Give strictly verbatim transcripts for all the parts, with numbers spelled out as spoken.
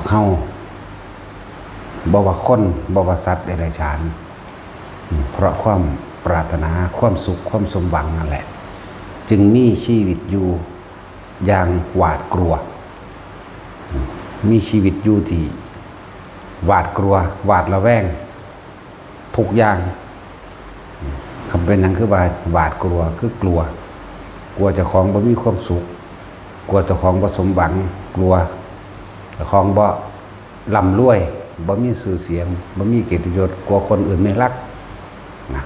เฮา บ่ว่าคน บ่ว่าสัตว์เดรัจฉาน อืม เพราะความปรารถนา ความสุข ความสมหวังนั่นแหละ จึงมีชีวิตอยู่อย่างหวาดกลัว อืม มีชีวิตอยู่ที่หวาดกลัว หวาดระแวง ทุกอย่าง อืม คำเป็นหยังคือว่าหวาดกลัว คือกลัว กลัวเจ้าของบ่มีความสุข กลัวเจ้าของบ่สมหวัง กลัวเจ้าของบ่ร่ำรวย บ่มีชื่อเสียง บ่มีเกียรติยศ กลัวคนอื่นไม่รัก นะ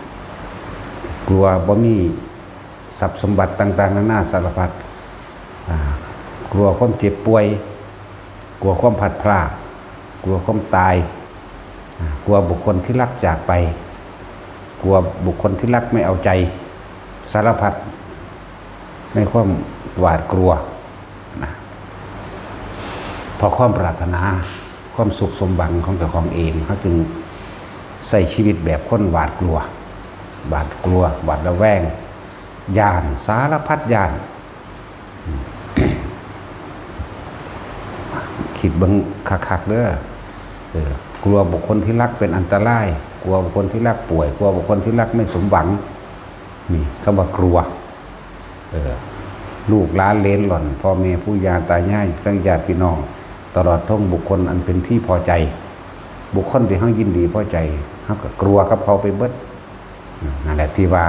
กลัวบ่มีทรัพย์สมบัติต่างๆ นานาสารพัด อ่า กลัวความเจ็บป่วย กลัวความพลัดพราก กลัวความตาย อ่า กลัวบุคคลที่รักจากไป กลัวบุคคลที่รักไม่เอาใจ สารพัด ในความหวาดกลัวนะ เพราะความปรารถนา ความสุขสมหวังของเจ้าของเอง เขาจึงใช้ชีวิตแบบคนหวาดกลัว หวาดกลัว หวาดระแวง ย้าน สารพัดย้าน คิดเบิ่งคักๆ เด้อ เออ กลัวบุคคลที่รักเป็นอันตราย กลัวบุคคลที่รักป่วย กลัวบุคคลที่รักไม่สมหวัง นี่คำว่ากลัว เออ ลูกหลานเหลนหล่อน พ่อแม่ปู่ย่าตายาย ทั้งญาติพี่น้อง ตลอดทั้งบุคคลอันเป็นที่พอใจ บุคคลที่เฮายินดีพอใจ เฮาก็กลัวกับเขาไปเบิด อืม นั่นแหละที่ว่า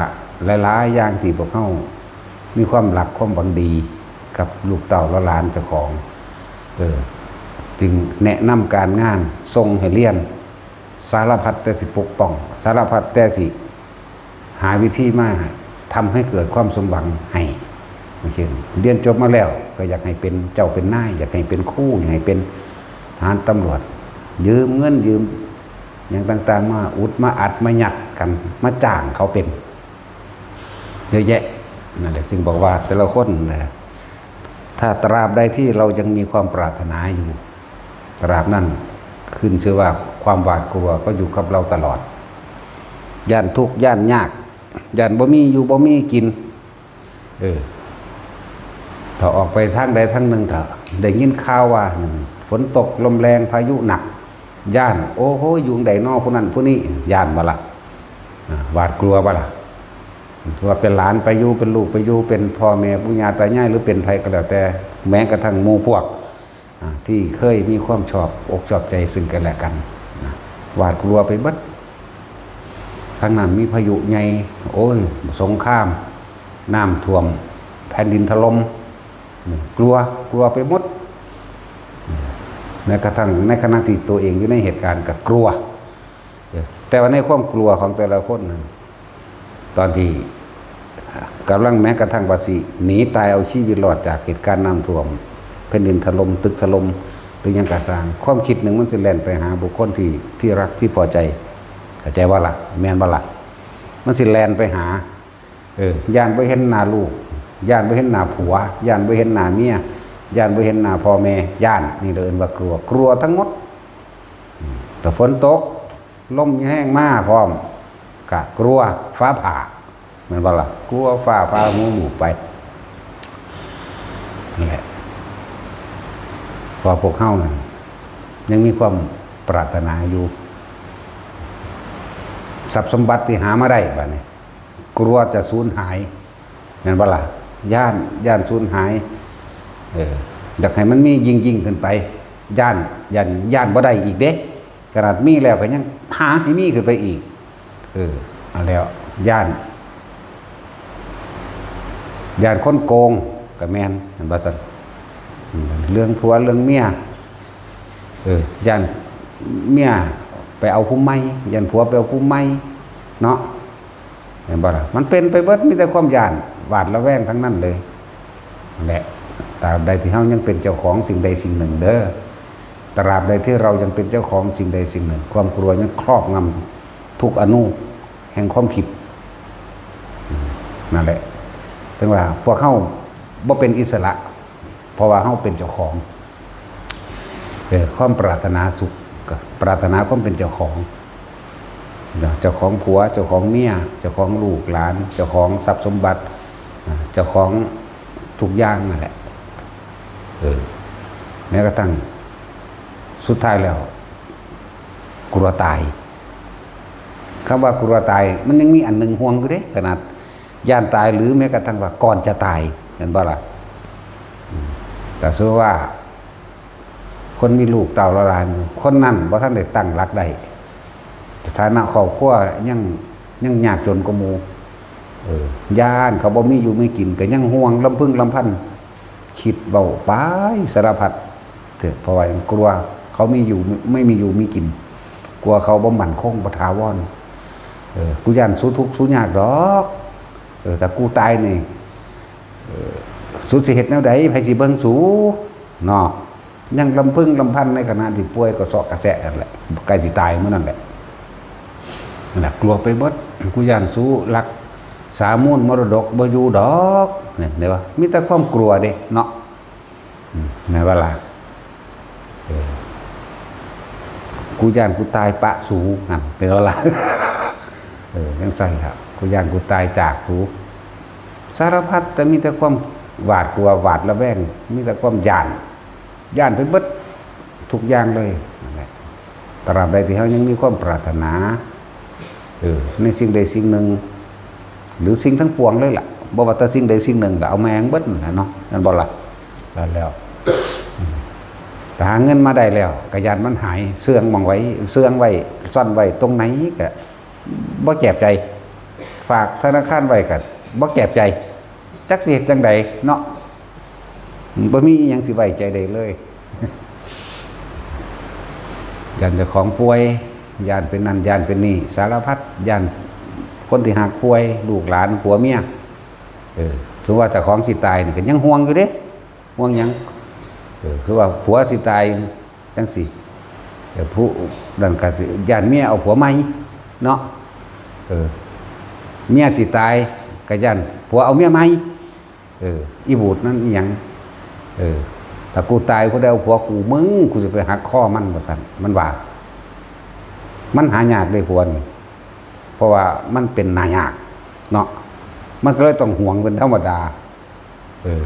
หลายๆ อย่างที่พวกเฮามีความรักความหวังดีกับลูกเต้าและหลานเจ้าของ เออ จึงแนะนำการงาน ส่งให้เรียน สารพัดแต่สิปกป้อง สารพัดแต่สิหาวิธีมาทำให้เกิดความสมหวังให้ อย่างเช่น เรียนจบมาแล้วก็อยากให้เป็นเจ้าเป็นนาย อยากให้เป็นครู อยากให้เป็นทหารตำรวจ ยืมเงินยืมหยังต่างๆ มาอุดมาอัดมายัดกัน มาจ้างเขาเป็น เยอะแยะ นั่นแหละ จึงบอกว่าแต่ละคนนะ ถ้าตราบใดที่เรายังมีความปรารถนาอยู่ ตราบนั้นขึ้นชื่อว่าความหวาดกลัวก็อยู่กับเราตลอด ย้านทุกข์ย้านยาก ย้านบ่มีอยู่บ่มีกิน เออ ถ้าออกไปทางใดทางหนึ่ง ถ้าได้ยินข่าวว่า อืม ฝนตกลมแรงพายุหนัก ย้าน โอ้โห อยู่ใดน้อผู้นั้นผู้นี้ ย้านบ่ล่ะ อ่า หวาดกลัวบ่ล่ะ ว่าเป็นหลานไปอยู่ เป็นลูกไปอยู่ เป็นพ่อแม่ปู่ย่าตายาย หรือเป็นไผก็แล้วแต่ แม้กระทั่งหมู่พวก อ่า ที่เคยมีความชอบอกชอบใจซึ่งกันและกัน นะ หวาดกลัวไปเบิด ทั้งนั้นมีพายุใหญ่ โอ้ย สงคราม น้ำท่วม แผ่นดินถล่ม กลัว กลัวไปหมด แม้กระทั่งในขณะที่ตัวเองอยู่ในเหตุการณ์ก็กลัว แต่ว่าในความกลัวของแต่ละคนนั้น ตอนที่กำลังแม้กระทั่งว่าสิหนีตายเอาชีวิตรอดจากเหตุการณ์น้ำท่วม แผ่นดินถล่ม ตึกถล่ม หรือหยังกะซ่าง ความคิดหนึ่งมันสิแล่นไปหาบุคคลที่ ที่รักที่พอใจ เข้าใจบ่ล่ะ แม่นบ่ล่ะ มันสิแล่นไปหา เออ ย้านบ่เห็นหน้าลูก ย้านบ่เห็นหน้าผัว ย้านบ่เห็นหน้าเมีย ย้านบ่เห็นหน้าพ่อแม่ ย้าน นี่เอิ้นว่ากลัว กลัวทั้งหมด อืม ถ้าฝนตก ลมแฮงมาพร้อม ก็กลัวฟ้าผ่า แม่นบ่ล่ะ กลัวฟ้าผ่าหัวหมู่ไป นั่นแหละ เพราะพวกเฮานั่นยังมีความปรารถนาอยู่ ทรัพย์สมบัติที่หามาได้บัดนี้ กลัวจะสูญหาย แม่นบ่ล่ะ ย้าน ย้านสูญหาย เออ อยากให้มันมียิ่งๆ ขึ้นไป ย้าน ย้าน ย้านบ่ได้อีกเด้ ขนาดมีแล้วก็ยังหาให้มีขึ้นไปอีก เออ เอาแล้ว ย้าน ย้านคนโกง ก็แม่น แม่นบ่ซั่น อืม เรื่องผัวเรื่องเมีย เออ ย้านเมียไปเอาผู้ใหม่ ย้านผัวไปเอาผู้ใหม่ เนาะ เห็นบ่ล่ะ มันเป็นไปเบิด มีแต่ความย้าน หวาดระแวงทั้งนั้นเลย นั่นแหละ ตราบใดที่เฮายังเป็นเจ้าของสิ่งใดสิ่งหนึ่งเด้อ ตราบใดที่เรายังเป็นเจ้าของสิ่งใดสิ่งหนึ่ง ความกลัวยังครอบงำทุกอณุแห่งความคิด อืม นั่นแหละ ถึงว่าพวกเฮาบ่เป็นอิสระ เพราะว่าเฮาเป็นเจ้าของ เออ ความปรารถนาสุข ก็ปรารถนาความเป็นเจ้าของ เจ้าของผัว เจ้าของเมีย เจ้าของลูกหลาน เจ้าของทรัพย์สมบัติ อ่า เจ้าของทุกอย่างนั่นแหละ เออ แม้กระทั่ง สุดท้ายแล้ว กลัวตาย คำว่ากลัวตาย มันยังมีอันหนึ่งห่วงอยู่เด้ ขนาดย่านตาย หรือแม้กระทั่งว่าก่อนจะตาย เห็นบ่ล่ะ อืม แต่สมมุติว่า คนมีลูกเต้าหลานอยู่ คนนั้นบ่ทันได้ตั้งหลักได้ ฐานะครอบครัวยัง ยังยากจนกว่าหมู่ เออ ย้านเขาบ่มีอยู่มีกิน ก็ยังห่วงลำพึงลำพัน คิดเว้าไปสารพัดเถอะ เพราะว่ายังกลัวเขามีอยู่ ไม่มีอยู่มีกิน กลัวเขาบ่มั่นคง บ่ถาวร เออ กูย้านสูทุกข์สูยากดอก เออ ถ้ากูตายนี่ เออ สูสิเฮ็ดแนวใด ไผสิเบิ่งสู เนาะ ยังลำพึงลำพันในขณะที่ป่วยกระเซาะกระแซะนั่นแหละ ใกล้สิตายมื้อนั่นแหละ นั่นแหละ กลัวไปเบิด กูย้านสูรักษามูลมรดกบ่อยู่ดอก เนี่ย เห็นบ่ มีแต่ความกลัวเด้ เนาะ อืม แม่นบ่ล่ะ เออ กูย้านกูตายปะสู นั่น เป็นบ่ล่ะ เออ จั่งซั้นล่ะ กูย้านกูตายจากสู สารพัด แต่มีแต่ความหวาดกลัว หวาดระแวง มีแต่ความย้าน ย้านไปเบิดทุกอย่างเลย นั่นแหละ ตราบใดที่เฮายังมีความปรารถนา เออ ในสิ่งใดสิ่งหนึ่ง หรือสิ่งทั้งปวงเลยล่ะ บ่ว่าแต่สิ่งใดสิ่งหนึ่งล่ะ เอาแม่งเบิดนั่นแหละเนาะ แม่นบ่ล่ะ แล้ว แล้ว อืม ถ้าหาเงินมาได้แล้ว ก็ย้านมันหาย เสื่องหม่องไว้ เสื่องไว้ ซ่อนไว้ตรงไหนก็บ่แจบใจ ฝากธนาคารไว้ก็บ่แจบใจ จักสิเฮ็ดจั่งใดเนาะ บ่มีอิหยังสิไว้ใจได้เลย ย้านเจ้าของป่วย ย้านเป็นนั่น ย้านเป็นนี่ สารพัด ย้านคนที่ฮักป่วย ลูกหลาน ผัวเมีย เออ ถือว่าเจ้าของสิตายนี่ก็ยังห่วงอยู่เด้ ห่วงหยัง เออ คือว่าผัวสิตายจั่งซี้ เออ ผู้นั้นก็ย้านเมียเอาผัวใหม่เนาะ เออ เมียสิตายก็ย้านผัวเอาเมียใหม่ เออ อีบูดนั่นอีหยัง เออ ถ้ากูตายผู้ใดเอาผัวกู มึง กูสิไปหักคอมัน ว่าซั่น มันว่า มันหายากเด้ผัวนี่ เพราะว่ามันเป็นหน้ายากเนาะ มันก็เลยต้องห่วงเป็นธรรมดา เออ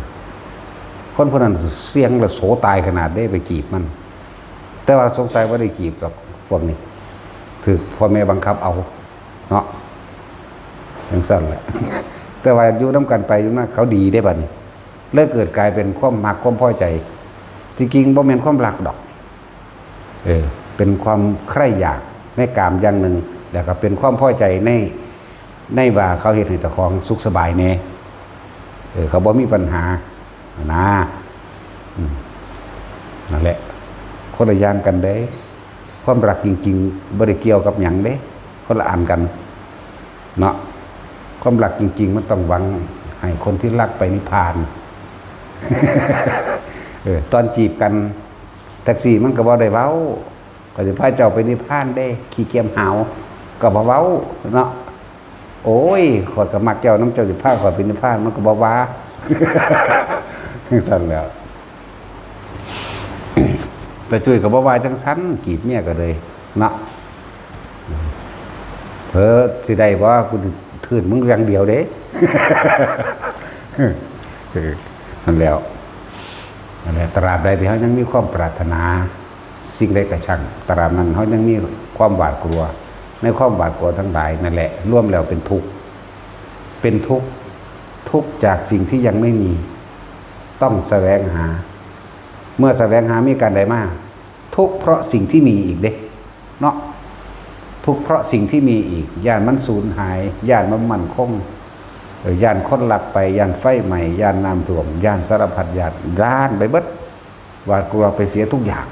คนผู้นั้นเสี่ยงและโสตายขนาดเด้ไปจีบมัน แต่ว่าสงสัยบ่ได้จีบดอกพวกนี้ ถืกพ่อแม่บังคับเอาเนาะ จั่งซั้นแหละ แต่ว่าอยู่นำกันไปอยู่มาเขาดีเด้บัดนี้ เลยเกิดกลายเป็นความมักความพอใจ ที่จริงบ่แม่นความรักดอก เออ เป็นความใคร่อยากในกามอย่างหนึ่ง แล้วก็เป็นความพอใจใน ในว่าเขาเฮ็ดให้เจ้าของสุขสบายแน่ เออ เขาบ่มีปัญหา นะ อืม นั่นแหละ คนละอย่างกันเด้ ความรักจริงๆ บ่ได้เกี่ยวกับหยังเด้ คนละอันกัน เนาะ ความรักจริงๆ มันต้องหวังให้คนที่รักไปนิพพาน เออ ตอนจีบกัน แท็กซี่มันก็บ่ได้เว้า "ข้อยสิพาเจ้าไปนิพพานเด้ ขี้เกียจหาว" ก็บ่เว้าเนาะ "โอ้ย ข้อยก็มักเจ้านำ เจ้าสิพาข้อยไปนิพพาน" มันก็บ่ว่า จั่งซั้นแหล้ว ป้าจุ้ยก็บ่ว่าจั่งซั้น จีบเมียก็เลยเนาะ เผลอสิได้บ่ กูสิทื่นมึงอย่างเดียวเด้ เออ นั่นแหล้ว นั่นแหละ ตราบใดที่เฮายังมีความปรารถนา สิ่งใดก็ช่าง ตราบนั้นเฮายังมีความหวาดกลัว ในความหวาดกลัวทั้งหลายนั่นแหละ รวมแล้วเป็นทุกข์ เป็นทุกข์ ทุกข์จากสิ่งที่ยังไม่มี ต้องแสวงหา เมื่อแสวงหามีการได้มา ทุกข์เพราะสิ่งที่มีอีกเด้ เนาะ ทุกข์เพราะสิ่งที่มีอีก ย้านมันสูญหาย ย้านมันมั่นคง เอ่อ ย้านคนลักไป ย้านไฟไหม้ ย้านน้ำท่วม ย้านสารพัดย้าน ย้านไปเบิด หวาดกลัวไปเสียทุกอย่าง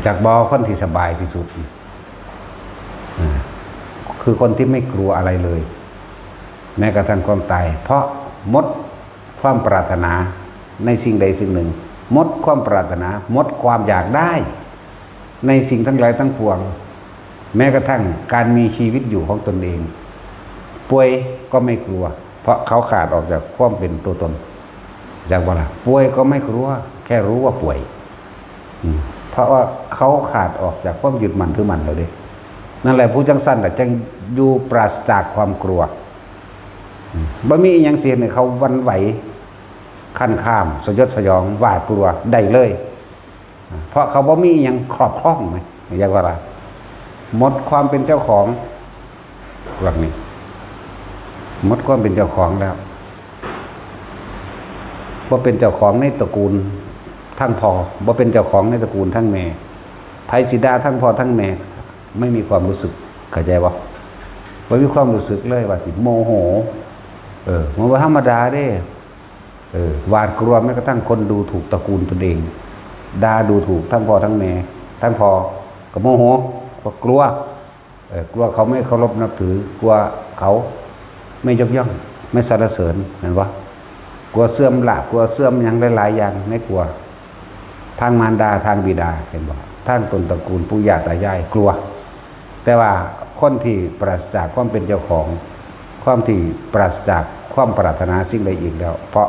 จักบ่ คนที่สบายที่สุด อ่า คือคนที่ไม่กลัวอะไรเลย แม้กระทั่งความตาย เพราะหมดความปรารถนาในสิ่งใดสิ่งหนึ่ง หมดความปรารถนา หมดความอยากได้ ในสิ่งทั้งหลายทั้งปวง แม้กระทั่งการมีชีวิตอยู่ของตนเอง ป่วยก็ไม่กลัว เพราะเขาขาดออกจากความเป็นตัวตน จักบ่ล่ะ ป่วยก็ไม่กลัว แค่รู้ว่าป่วย อืม เพราะว่าเขาขาดออกจากความยึดมั่นถือมั่นแล้วเด้ นั่นแหละ ผู้จั่งซั้นน่ะ จั่งอยู่ปราศจากความกลัว อืม บ่มีอิหยังสิเฮ็ดให้เขาหวั่นไหว คันคาม สยดสยอง หวาดกลัวได้เลย เพราะเขาบ่มีอิหยังครอบครองไหม เรียกว่าอะไร หมดความเป็นเจ้าของ หลักนี้ หมดความเป็นเจ้าของแล้ว บ่เป็นเจ้าของในตระกูลทั้งพ่อ บ่เป็นเจ้าของในตระกูลทั้งแม่ ไผสิด่าทั้งพ่อทั้งแม่ ไม่มีความรู้สึก เข้าใจบ่ บ่มีความรู้สึกเลยว่าสิโมโห เออ มันบ่ธรรมดาเด้ เออ หวาดกลัวแม้กระทั่งคนดูถูกตระกูลตนเอง ด่าดูถูกทั้งพ่อทั้งแม่ ทั้งพ่อก็โมโห ก็กลัว เออ กลัวเขาไม่เคารพนับถือ กลัวเขาไม่ยกย่อง ไม่สรรเสริญ เห็นบ่ กลัวเสื่อมลาภ กลัวเสื่อมหยังหลายๆอย่าง ไม่กลัว ทางมารดา ทางบิดา เห็นบ่ ทางต้นตระกูล ปู่ย่าตายาย กลัว แต่ว่าคนที่ปราศจากความเป็นเจ้าของ ความที่ปราศจากความปรารถนาสิ่งใดอีกแล้ว เพราะ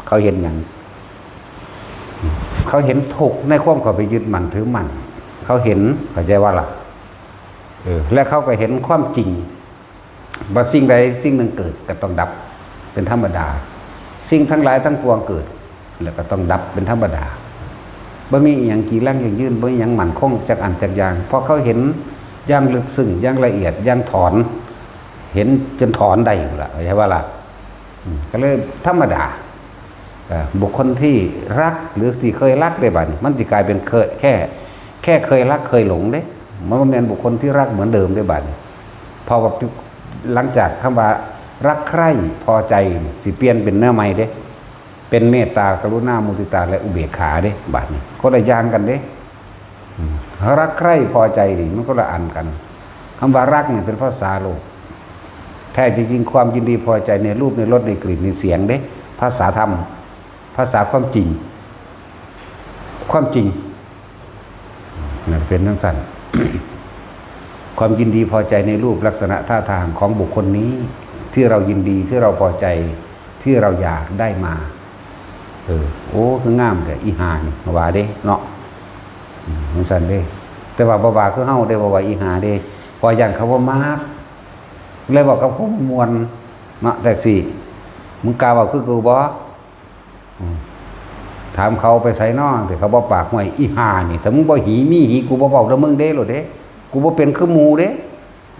เขาเห็นหยัง เขาเห็นทุกข์ในความเข้าไปยึดมั่นถือมั่น เขาเห็น เข้าใจว่าล่ะ เออ และเขาก็เห็นความจริง ว่าสิ่งใดสิ่งหนึ่งเกิดก็ต้องดับ เป็นธรรมดา สิ่งทั้งหลายทั้งปวงเกิด แล้วก็ต้องดับ เป็นธรรมดา บ่มีอิหยังจีรังยั่งยืน บ่มีอิหยังมั่นคงจักอันจักอย่าง เพราะเขาเห็นอย่างลึกซึ้ง อย่างละเอียด อย่างถอน เห็นจนถอนได้อยู่ละ เข้าใจว่าล่ะ อืม ก็เลยธรรมดา เอ่อ บุคคลที่รักหรือที่เคยรักได้บัดนี้ มันสิกลายเป็นเคย แค่ แค่เคยรักเคยหลงเด้ มันบ่แม่นบุคคลที่รักเหมือนเดิมได้บัดนี้ เพราะว่าหลังจากคำว่ารักใคร่พอใจนี่ สิเปลี่ยนเป็นแนวใหม่เด้ เป็นเมตตา กรุณา มุทิตา และอุเบกขาเด้ บัดนี้ คนละอย่างกันเด้ อืม รักใคร่พอใจนี่ มันคนละอันกัน คำว่ารักนี่เป็นภาษาโลก แท้จริงๆ ความยินดีพอใจในรูป ในรส ในกลิ่น ในเสียงเด้ ภาษาธรรม ภาษาความจริง ความจริง นั่นเป็นจั่งซั้น ความยินดีพอใจในรูปลักษณะท่าทางของบุคคลนี้ ที่เรายินดี ที่เราพอใจ ที่เราอยากได้มา เออ โอ้ คืองามแท้ อีห่านี่ ว่าเด้เนาะ อืม จั่งซั้นเด้ แต่ว่าบ่ว่าคือเฮาเด้ บ่ว่าอีห่าเด้ เพราะย่านเขาบ่มัก เลยเว้ากับคนม่วนเนาะ แท็กซี่ มึงกล้าเว้าคือกูบ่ อืม ถามเขาไปไสน้อ แต่เขาบ่ปาก ห้วย อีห่านี่ ถ้ามึงบ่หีมีหี กูบ่เว้านำมึงเด้ โลดเด้ กูบ่เป็นคือหมู่เด้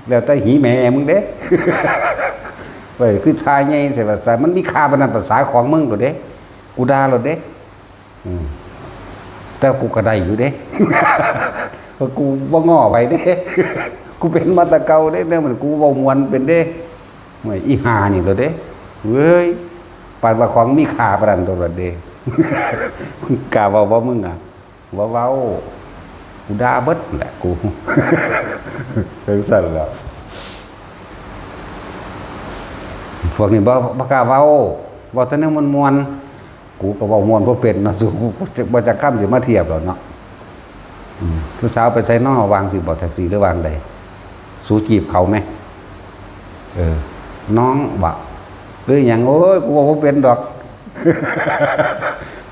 แล้วแต่หีแม่มึงเด้ เว้ย คือท่าใหญ่แท้ว่าซั่น มันมีค่าปานนั้น ภาษาของมึง โลดเด้ กูด่า โลดเด้ อืม แต่กูก็ได้อยู่เด้ เพราะกูบ่ง้อไผเด้ กูเป็นมาแต่เก่าเด้ แนวมัน กูเว้าม่วนเป็นเด้ ห้วย อีห่านี่ โลดเด้ เว้ย ปานว่าของมีค่าปานนั้น โลดเด้ กล้าเว้าบ่มึงอะ บ่เว้า กูด่าเบิดแหละ กู จั่งซั้นแหละ พวกนี้บ่ บ่กล้าเว้า เว้าแต่แนวม่วนๆ กูก็เว้าม่วนบ่เป็นเนาะ สู้กูบ่จักคำสิมาเทียบดอกเนาะ อืม ผู้สาวไปไสน้อ วางสิบ่ แท็กซี่ หรือวางใด สูจีบเขาไหม เออ น้องบ่ หรือหยัง โอ้ย กูเว้าบ่เป็นดอก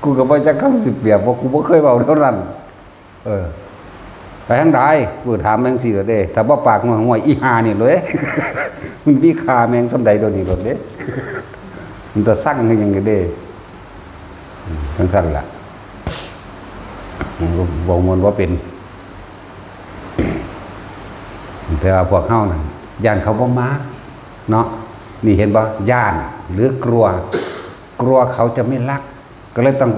กูก็บ่จักคำสิเปรียบ เพราะกูบ่เคยเว้าเท่านั้น เออ ไปทางใด กูถามจั่งซี้โลดเด้ ถ้าบ่ปาก ห้วย อีห่านี่ โลดเด้ มันมีค่าแม่งส่ำใด โตนี้ โลดเด้ มันตาซังคือหยังกะเด้ อืม จั่งซั้นล่ะ มันก็เว้าม่วนบ่เป็น แต่ว่าพวกเฮานั่น ย่านเขาบ่มักเนาะ นี่เห็นบ่ ย่านหรือกลัว กลัวเขาจะไม่รัก ก็เลยต้อง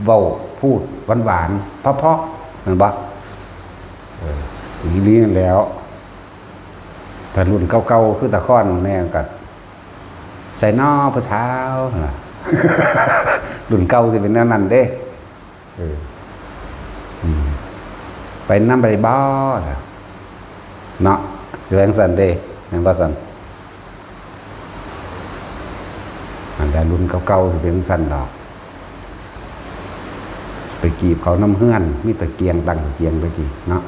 เว้า พูดหวานๆ เพราะๆ แม่นบ่ เออ อีหลีนั่นแหล้ว ถ้ารุ่นเก่าๆ คือตะคอนแน่ก็ ไสน้อผู้สาว ล่ะ รุ่นเก่าสิเป็นแนวนั้นเด้ เออ อืม ไปนำไปบ่ ล่ะ เนาะ สิว่าจั่งซั้นเด้ แม่นบ่ซั้น อันใดรุ่นเก่าๆ สิเป็นจั่งซั้นดอก ไปจีบเขานำเฮือน มีตะเกียง ตั้งตะเกียงตะกี้เนาะ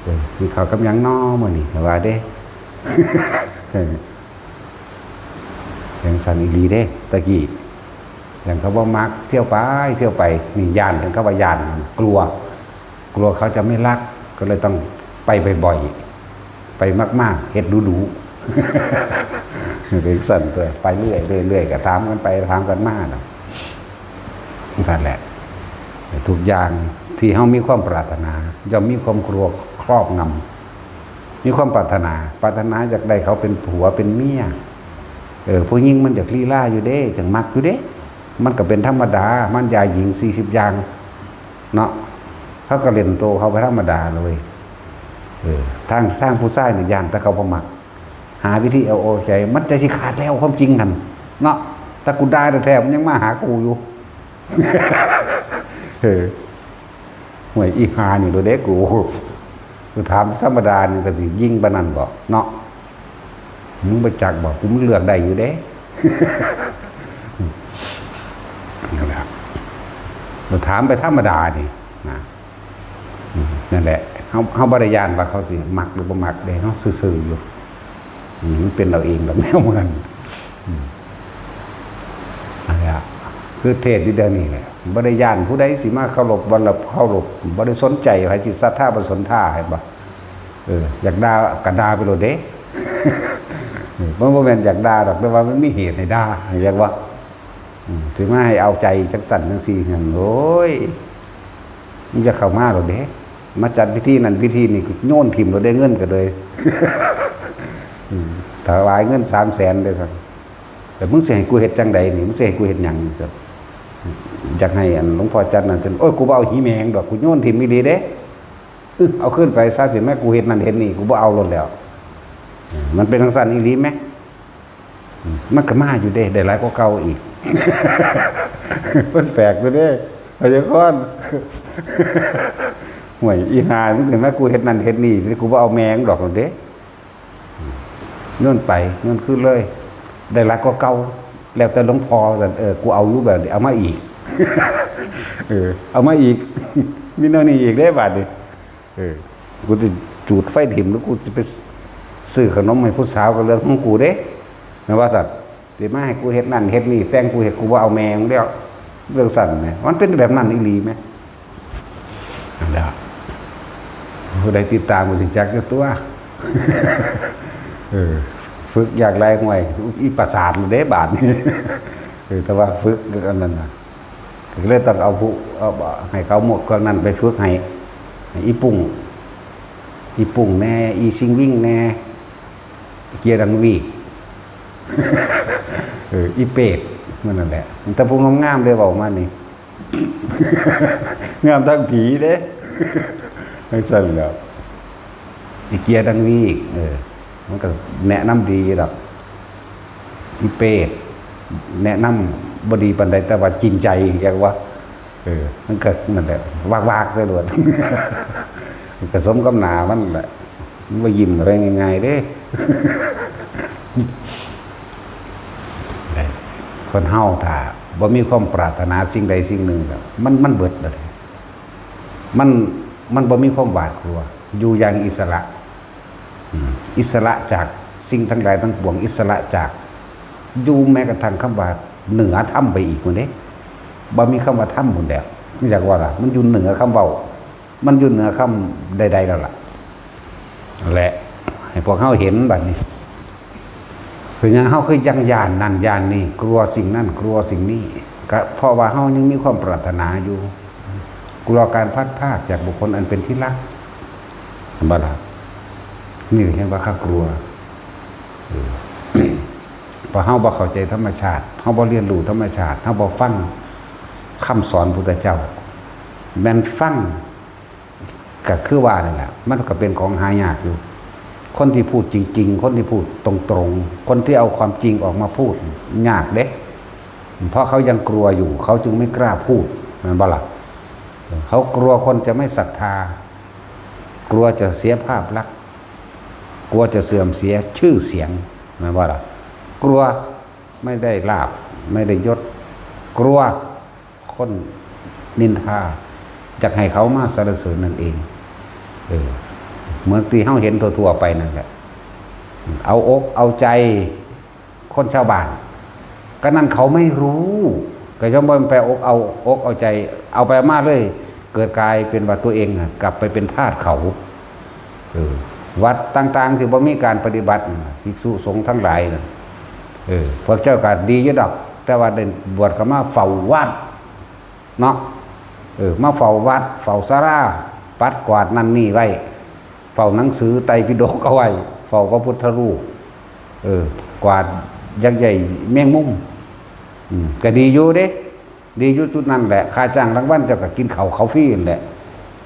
เออ กินข้าวกับหยังน้อมื้อนี้ ก็ว่าเด้ จั่งซั้นอีหลีเด้ ตะกี้ ย่านเขาบ่มัก เที่ยวไป เที่ยวไป นี่ย่าน เห็นเขาว่าย่าน กลัว กลัวเขาจะไม่รัก ก็เลยต้องไปบ่อยๆ ไปมากๆ เฮ็ดดูๆ เป็นจั่งซั้นตัว ไปเรื่อยๆ เรื่อยๆ ก็ถามกันไป ถามกันมาเนาะ จั่งซั้นแหละ ทุกอย่าง ที่เฮามีความปรารถนา ย่อมมีความกลัวครอบงำ มีความปรารถนา ปรารถนาอยากได้เขาเป็นผัวเป็นเมีย เออ ผู้หญิงมันอยากลีลาอยู่เด้ จั่งมักอยู่เด้ มันก็เป็นธรรมดา มันยาหญิงสี่สิบอย่าง เนาะ เขาก็เล่นโตเขาไปธรรมดาเลย เออ ทาง ทางผู้ชายนี่ย่านแต่เขาบ่มัก หาวิธีเอาอกใจ มันใจสิขาดแล้วความจริงนั่น เนาะ แต่กูด่าแท้ๆ มันยังมาหากูอยู่ เออ ห่วยอีหานี่โลดเด้กู กูถามธรรมดานี่ก็สิยิ่งปานนั้นบ่เนาะ มึงบ่จักบ่ กูมันเลือกได้อยู่เด้ นั่นแหละ ถามไปธรรมดานี่นะ อืม นั่นแหละ เฮา เฮาบ่ได้ย้านว่าเขาสิมักหรือบ่มักเด้ เฮาซื่อๆ อยู่ อืม มันเป็นเอาเองดอกแนวมัน อืม นั่นแหละ คือเทศน์อยู่เดี๋ยวนี้แหละ บ่ได้ย้านผู้ใดสิมาเคารพบ่ละเคารพ บ่ได้สนใจไผสิศรัทธาบ่ศรัทธา เห็นบ่ เออ อยากด่าก็ด่าไปโลดเด้ เออ มันบ่แม่นอยากด่าดอก แต่ว่ามันมีเหตุให้ด่า เห็นบ่ อืม สิมาให้เอาใจจังซั่นจังซี่หั่น โอ้ย มันจะเข้ามาโลดเด้ มาจัดพิธีนั่นพิธีนี่ โยนถิ่มโลดเด้ เงินก็เลย อืม ถวายเงินสามแสนเด้ซั่น แต่มึงสิให้กูเฮ็ดจังใดนี่ มึงสิให้กูเฮ็ดหยังนี่ซั่น อยากให้อันหลวงพ่อจัดนั่นซั่น โอ้ย กูบ่เอาหีแมงดอก กูโยนถิ่มอีหลีเด้ อึ เอาคืนไปซะสิ แม่กูเฮ็ดนั่นเฮ็ดนี่ กูบ่เอาโลดแล้ว เออ มันเป็นจังซั่นอีหลีแหม อืม มันก็มาอยู่เด้ ได้หลายกว่าเก่าอีก มันแปลกอยู่เด้ พยากรณ์ ห่วย อีห่า มึงสิมากูเฮ็ดนั่นเฮ็ดนี่ กูบ่เอาแมงดอกเด้ โยนไป โยนคืนเลย ได้หลายกว่าเก่า แล้วแต่หลวงพ่อซั่น เออ กูเอาอยู่แบบนี้ เอามาอีก เออ เอามาอีก มีแนวนี้อีกเด้บาดนี้ เออ กูสิจูดไฟถิ่ม หรือกูสิไปซื้อขนมให้ผู้สาว ก็เรื่องของกูเด้ แม่นว่าซั่น สิมาให้กูเฮ็ดนั่นเฮ็ดนี่ แต่งกูเฮ็ด กูบ่เอาแมงแล้ว เรื่องซั่นแหม มันเป็นแบบนั้นอีหลีแหม นั่นแหละ ผู้ใดติดตามก็สิจักอยู่ตัว เออ ฝึกอยากไล่ห่วย อีประสาทเด้บาดนี้ เออ แต่ว่าฝึกอันนั้นน่ะ ก็เลยต้องเอาผู้ เอา ให้เขาหมดเครื่องนั้นไปฝึกให้ ให้อีปุ้ง อีปุ้งแน่ อีซิงวิ่งแน่ อีเกียร์ดังวีก เออ อีเปรต มันนั่นแหละ มันแต่ผู้งามๆ เลยเว้ามานี่ งามทั้งผีเด้ จังซั่นแหล้ว อีเกียร์ดังวีก เออ มันก็แนะนำดีดอก อีเปรต แนะนำบ่ดีปานใด แต่ว่าจริงใจ อยากว่า เออ มันก็นั่นแหละ วากๆ ซะโลด มันก็สมกับหน้ามันแหละ มันบ่ยิ้มอะไรง่ายๆ เด้ คนเฮาถ้าบ่มีความปรารถนาสิ่งใดสิ่งหนึ่งแล้ว มัน มันเบิดเลย มัน มันบ่มีความหวาดกลัว อยู่อย่างอิสระ อืม อิสระจากสิ่งทั้งหลายทั้งปวง อิสระจาก อยู่แม้กระทั่งคำว่าเหนือธรรมไปอีกพุ้นเด้ บ่มีคำว่าธรรมพุ้นแล้ว อยากว่าล่ะ มันอยู่เหนือคำเว้า มันอยู่เหนือคำใดๆ แล้วล่ะ และให้พวกเฮาเห็นบัดนี้ คือหยังเฮาคือยังย้านนั่นย้านนี่ กลัวสิ่งนั้นกลัวสิ่งนี้ ก็เพราะว่าเฮายังมีความปรารถนาอยู่ กลัวการพลัดพรากจากบุคคลอันเป็นที่รัก เห็นบ่ล่ะ นี่เรียกว่าข้ากลัว เออ เพราะเฮาบ่เข้าใจธรรมชาติ เฮาบ่เรียนรู้ธรรมชาติ เฮาบ่ฟังคำสอนพุทธเจ้า แม่นฟัง ก็คือว่านั่นแหละ มันก็เป็นของหายากอยู่ คนที่พูดจริงๆ คนที่พูดตรงๆ คนที่เอาความจริงออกมาพูด ยากเด้ เพราะเขายังกลัวอยู่ เขาจึงไม่กล้าพูด แม่นบ่ล่ะ เขากลัวคนจะไม่ศรัทธา กลัวจะเสียภาพลักษณ์ กลัวจะเสื่อมเสียชื่อเสียง แม่นบ่ล่ะ กลัวไม่ได้ลาภ ไม่ได้ยศ กลัวคนนินทา อยากให้เขามาสรรเสริญนั่นเอง เออ เหมือนที่เฮาเห็นทั่วๆ ไปนั่นแหละ เอาอกเอาใจคนชาวบ้าน ก็นั่นเขาไม่รู้ ก็ย่อมบ่ไปอกเอาอกเอาใจ เอาไปมาเลย เกิดกลายเป็นว่าตัวเองน่ะกลับไปเป็นทาสเขา เออ วัดต่างๆ ที่บ่มีการปฏิบัติน่ะ ภิกษุสงฆ์ทั้งหลายน่ะ เออ พวกเจ้าก็ดีอยู่ดอก แต่ว่าได้บวชเข้ามาเฝ้าวัด เนาะ เออ มาเฝ้าวัด เฝ้าศาลา ปัดกวาดนั่นนี่ไว้ เฝ้าหนังสือไตรปิฎกเอาไว้ เฝ้าพระพุทธรูป เออ กวาดยักษ์ใหญ่แมงมุม อืม ก็ดีอยู่เด้ ดีอยู่จุดนั้นแหละ ค่าจ้างรางวัลเจ้าก็กินข้าวเขาฟรีนั่นแหละ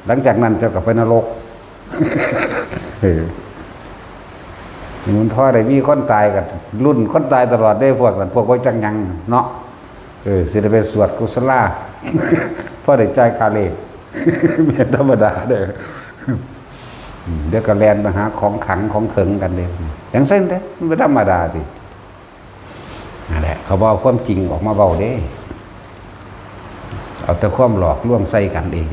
หลังจากนั้นเจ้าก็ไปนรก เออ มันพอได้มีคนตายก็รุ่นคนตายตลอดเด้ พวกนั้น พวกบ่จักหยังเนาะ เออ สิได้ไปสวดกุศลา พอได้จ่ายค่าเลข แม่นธรรมดาเด้อ อืม เดี๋ยวก็แล่นไปหาของขังของเขิงกันเด้ จั่งซั้นเด้ มันบ่ธรรมดาติ นั่นแหละ เขาบ่เอาความจริงออกมาเว้าเด้ เอาแต่ความหลอกลวงใส่กันเอง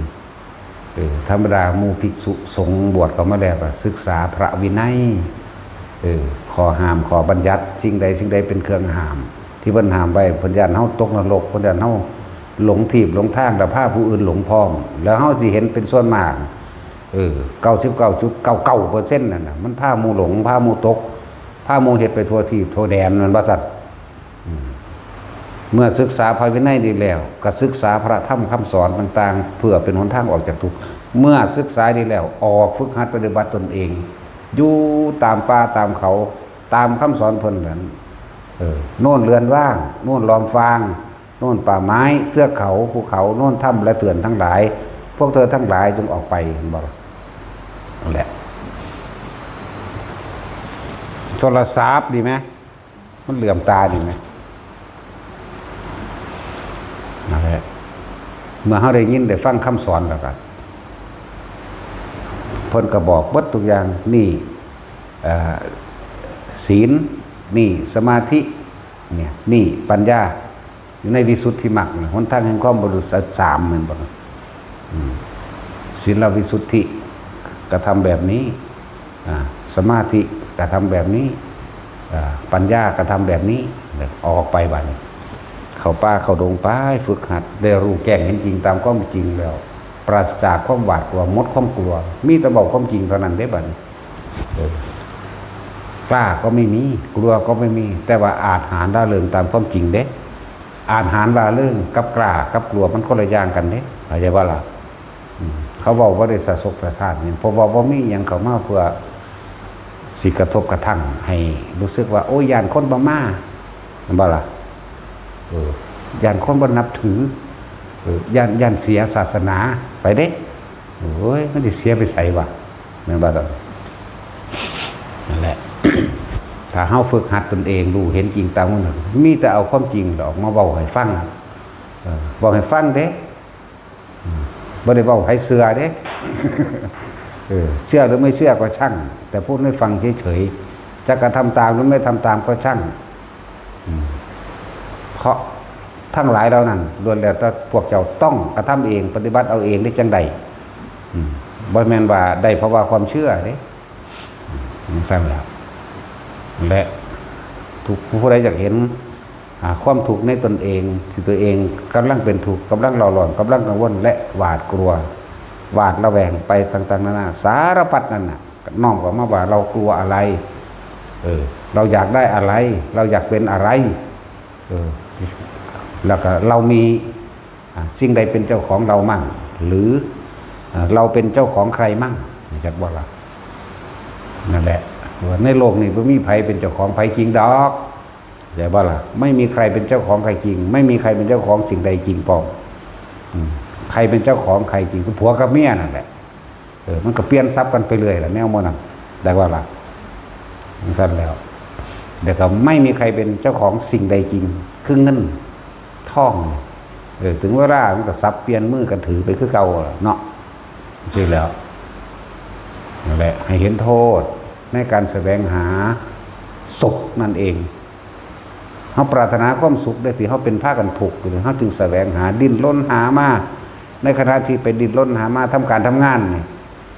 เออ ธรรมดาหมู่ภิกษุสงฆ์บวชเข้ามาแล้วก็ศึกษาพระวินัย เออ ข้อห้าม ข้อบัญญัติ สิ่งใดสิ่งใดเป็นเครื่องห้าม ที่เพิ่นห้ามไว้ เพิ่นย้านเฮาตกนรก เพิ่นย้านเฮาหลงทีปหลงทาง แล้วพาผู้อื่นหลงพร้อม แล้วเฮาสิเห็นเป็นส่วนมาก เออ เก้าสิบเก้าจุดเก้าเก้าเปอร์เซ็นต์ นั่นน่ะ มันพาหมู่หลง พาหมู่ตก พาหมู่เฮ็ดไปทั่วทีปทั่วแดน แม่นบ่ซั่น อืม เมื่อศึกษาพระวินัยดีแล้ว ก็ศึกษาพระธรรมคำสอนต่างๆ เพื่อเป็นหนทางออกจากทุกข์ เมื่อศึกษาดีแล้ว ออกฝึกหัดปฏิบัติตนเอง อยู่ตามป่าตามเขา ตามคำสอนเพิ่นนั้น เออ โน่นเรือนว่าง โน่นลอมฟาง โน่นป่าไม้ เทือกเขา ภูเขา โน่นถ้ำและเถื่อนทั้งหลาย พวกเธอทั้งหลายจงออกไป เห็นบ่ล่ะ นั่นแหละ โทรศัพท์ดีไหม มันเหลื่อมตาดีไหม นั่นแหละ เมื่อเฮาได้ยินได้ฟังคำสอนแล้วก็ เพิ่นก็บอกเบิดทุกอย่าง นี่ เอ่อ ศีล นี่สมาธิ เนี่ย นี่ปัญญา อยู่ในวิสุทธิมรรคน่ะ หนทางแห่งความบริสุทธิ์สาม แม่นบ่ล่ะ อืม ศีลวิสุทธิ กระทำแบบนี้ อ่า สมาธิ กระทำแบบนี้ อ่า ปัญญา กระทำแบบนี้ แล้วออกไปบัดนี้ เข้าป่าเข้าดงไป ฝึกหัด ได้รู้แจ้งเห็นจริงตามความจริงแล้ว ปราศจากความหวาดกลัว หมดความกลัว มีแต่เว้าความจริงเท่านั้นเด้บัดนี้ เออ กล้าก็ไม่มี กลัวก็ไม่มี แต่ว่าอาจหาญร่าเริงตามความจริงเด้ อาจหาญร่าเริงกับกล้ากับกลัวมันคนละอย่างกันเด้ เข้าใจบ่ล่ะ อืม เขาเว้าบ่ได้สะสกสะท้านหยัง เพราะว่าบ่มีหยังเข้ามาเพื่อสิกระทบกระทั่งให้รู้สึกว่า โอ้ย ย้านคนบ่มา แม่นบ่ล่ะ เออ ย้านคนบ่นับถือ เออ ย้าน ย้านเสียศาสนา ไปเด้ โอ้ย มันสิเสียไปไสวะ แม่นบ่ล่ะ นั่นแหละ ถ้าเฮาฝึกหัดตนเอง รู้เห็นจริงตามมัน มีแต่เอาความจริงออกมาเว้าให้ฟัง เออ เว้าให้ฟังเด้ อืม บ่ได้เว้าให้เชื่อเด้ เออ เชื่อหรือไม่เชื่อก็ช่าง แต่พูดให้ฟังเฉยๆ จะกระทำตามหรือไม่ทำตามก็ช่าง อืม เพราะทั้งหลายเหล่านั้นล้วนแล้วแต่พวกเจ้าต้องกระทำเอง ปฏิบัติเอาเองได้จั่งใด อืม บ่แม่นว่าได้เพราะว่าความเชื่อเด้ อืม จั่งซั้นแหละ และทุกผู้ใดอยากเห็น อ่า ความทุกข์ในตนเอง ที่ตัวเองกำลังเป็นทุกข์ กำลังเร่าร้อน กำลังกังวล และหวาดกลัว หวาดระแวงไปต่างๆนานา สารพัดนั่นน่ะ น้อมกลับมาว่าเรากลัวอะไร เออ เราอยากได้อะไร เราอยากเป็นอะไร เออ แล้วก็เรามี อ่า สิ่งใดเป็นเจ้าของเรามั่ง หรือ อ่า เราเป็นเจ้าของใครมั่ง จักบ่ล่ะ นั่นแหละ ว่าในโลกนี้บ่มีไผเป็นเจ้าของไผจริงดอก ใช่บ่ล่ะ ไม่มีใครเป็นเจ้าของใครจริง ไม่มีใครเป็นเจ้าของสิ่งใดจริงปอง อืม ใครเป็นเจ้าของใครจริง ก็ผัวกับเมียนั่นแหละ เออ มันก็เปลี่ยนสับกันไปเรื่อยล่ะ แนวหมู่นั้น ได้บ่ล่ะ จั่งซั้นแล้ว แล้วก็ไม่มีใครเป็นเจ้าของสิ่งใดจริง คือเงินทอง เออ ถึงเวลามันก็สับเปลี่ยนมือกันถือไปคือเก่าล่ะเนาะ จั่งซี้แล้ว นั่นแหละ ให้เห็นโทษในการแสวงหาสุขนั่นเอง เฮาปรารถนาความสุขได้ ที่เฮาเป็นพากันทุกข์อยู่นี่ เฮาจึงแสวงหา ดิ้นรนหามา ในขณะที่ไปดิ้นรนหามา ทำการทำงานนี่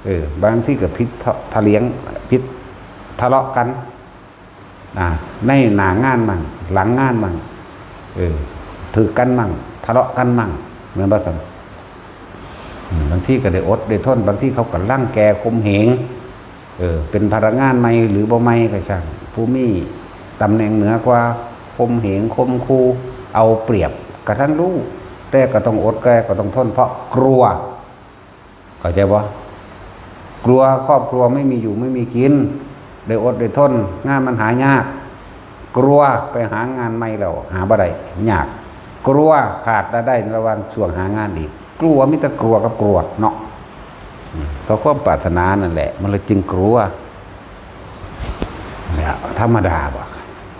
เออ บางทีก็ผิดทะ ทะเลียง ผิดทะเลาะกัน อ่า ในหน้างานมั่ง หลังงานมั่ง เออ ถืกกันมั่ง ทะเลาะกันมั่ง แม่นบ่ซั่น อืม บางทีก็ได้อดได้ทน บางทีเขาก็รังแกข่มเหง เออ เป็นพนักงานใหม่หรือบ่ใหม่ก็ช่าง ผู้มีตำแหน่งเหนือกว่า ข่มเหง ข่มขู่ เอาเปรียบกระทั่งลูก แต่ก็ต้องอด แต่ก็ต้องทน เพราะกลัว เข้าใจบ่? กลัวครอบครัวไม่มีอยู่ไม่มีกิน ได้อดได้ทน งานมันหายาก กลัวไปหางานใหม่แล้วหาบ่ได้ ยาก กลัวขาดรายได้ในระหว่างช่วงหางานอีก กลัว มีแต่กลัวกับกลัวเนาะ อืม เพราะความปรารถนานั่นแหละ มันเลยจึงกลัว เนี่ย ธรรมดาบ่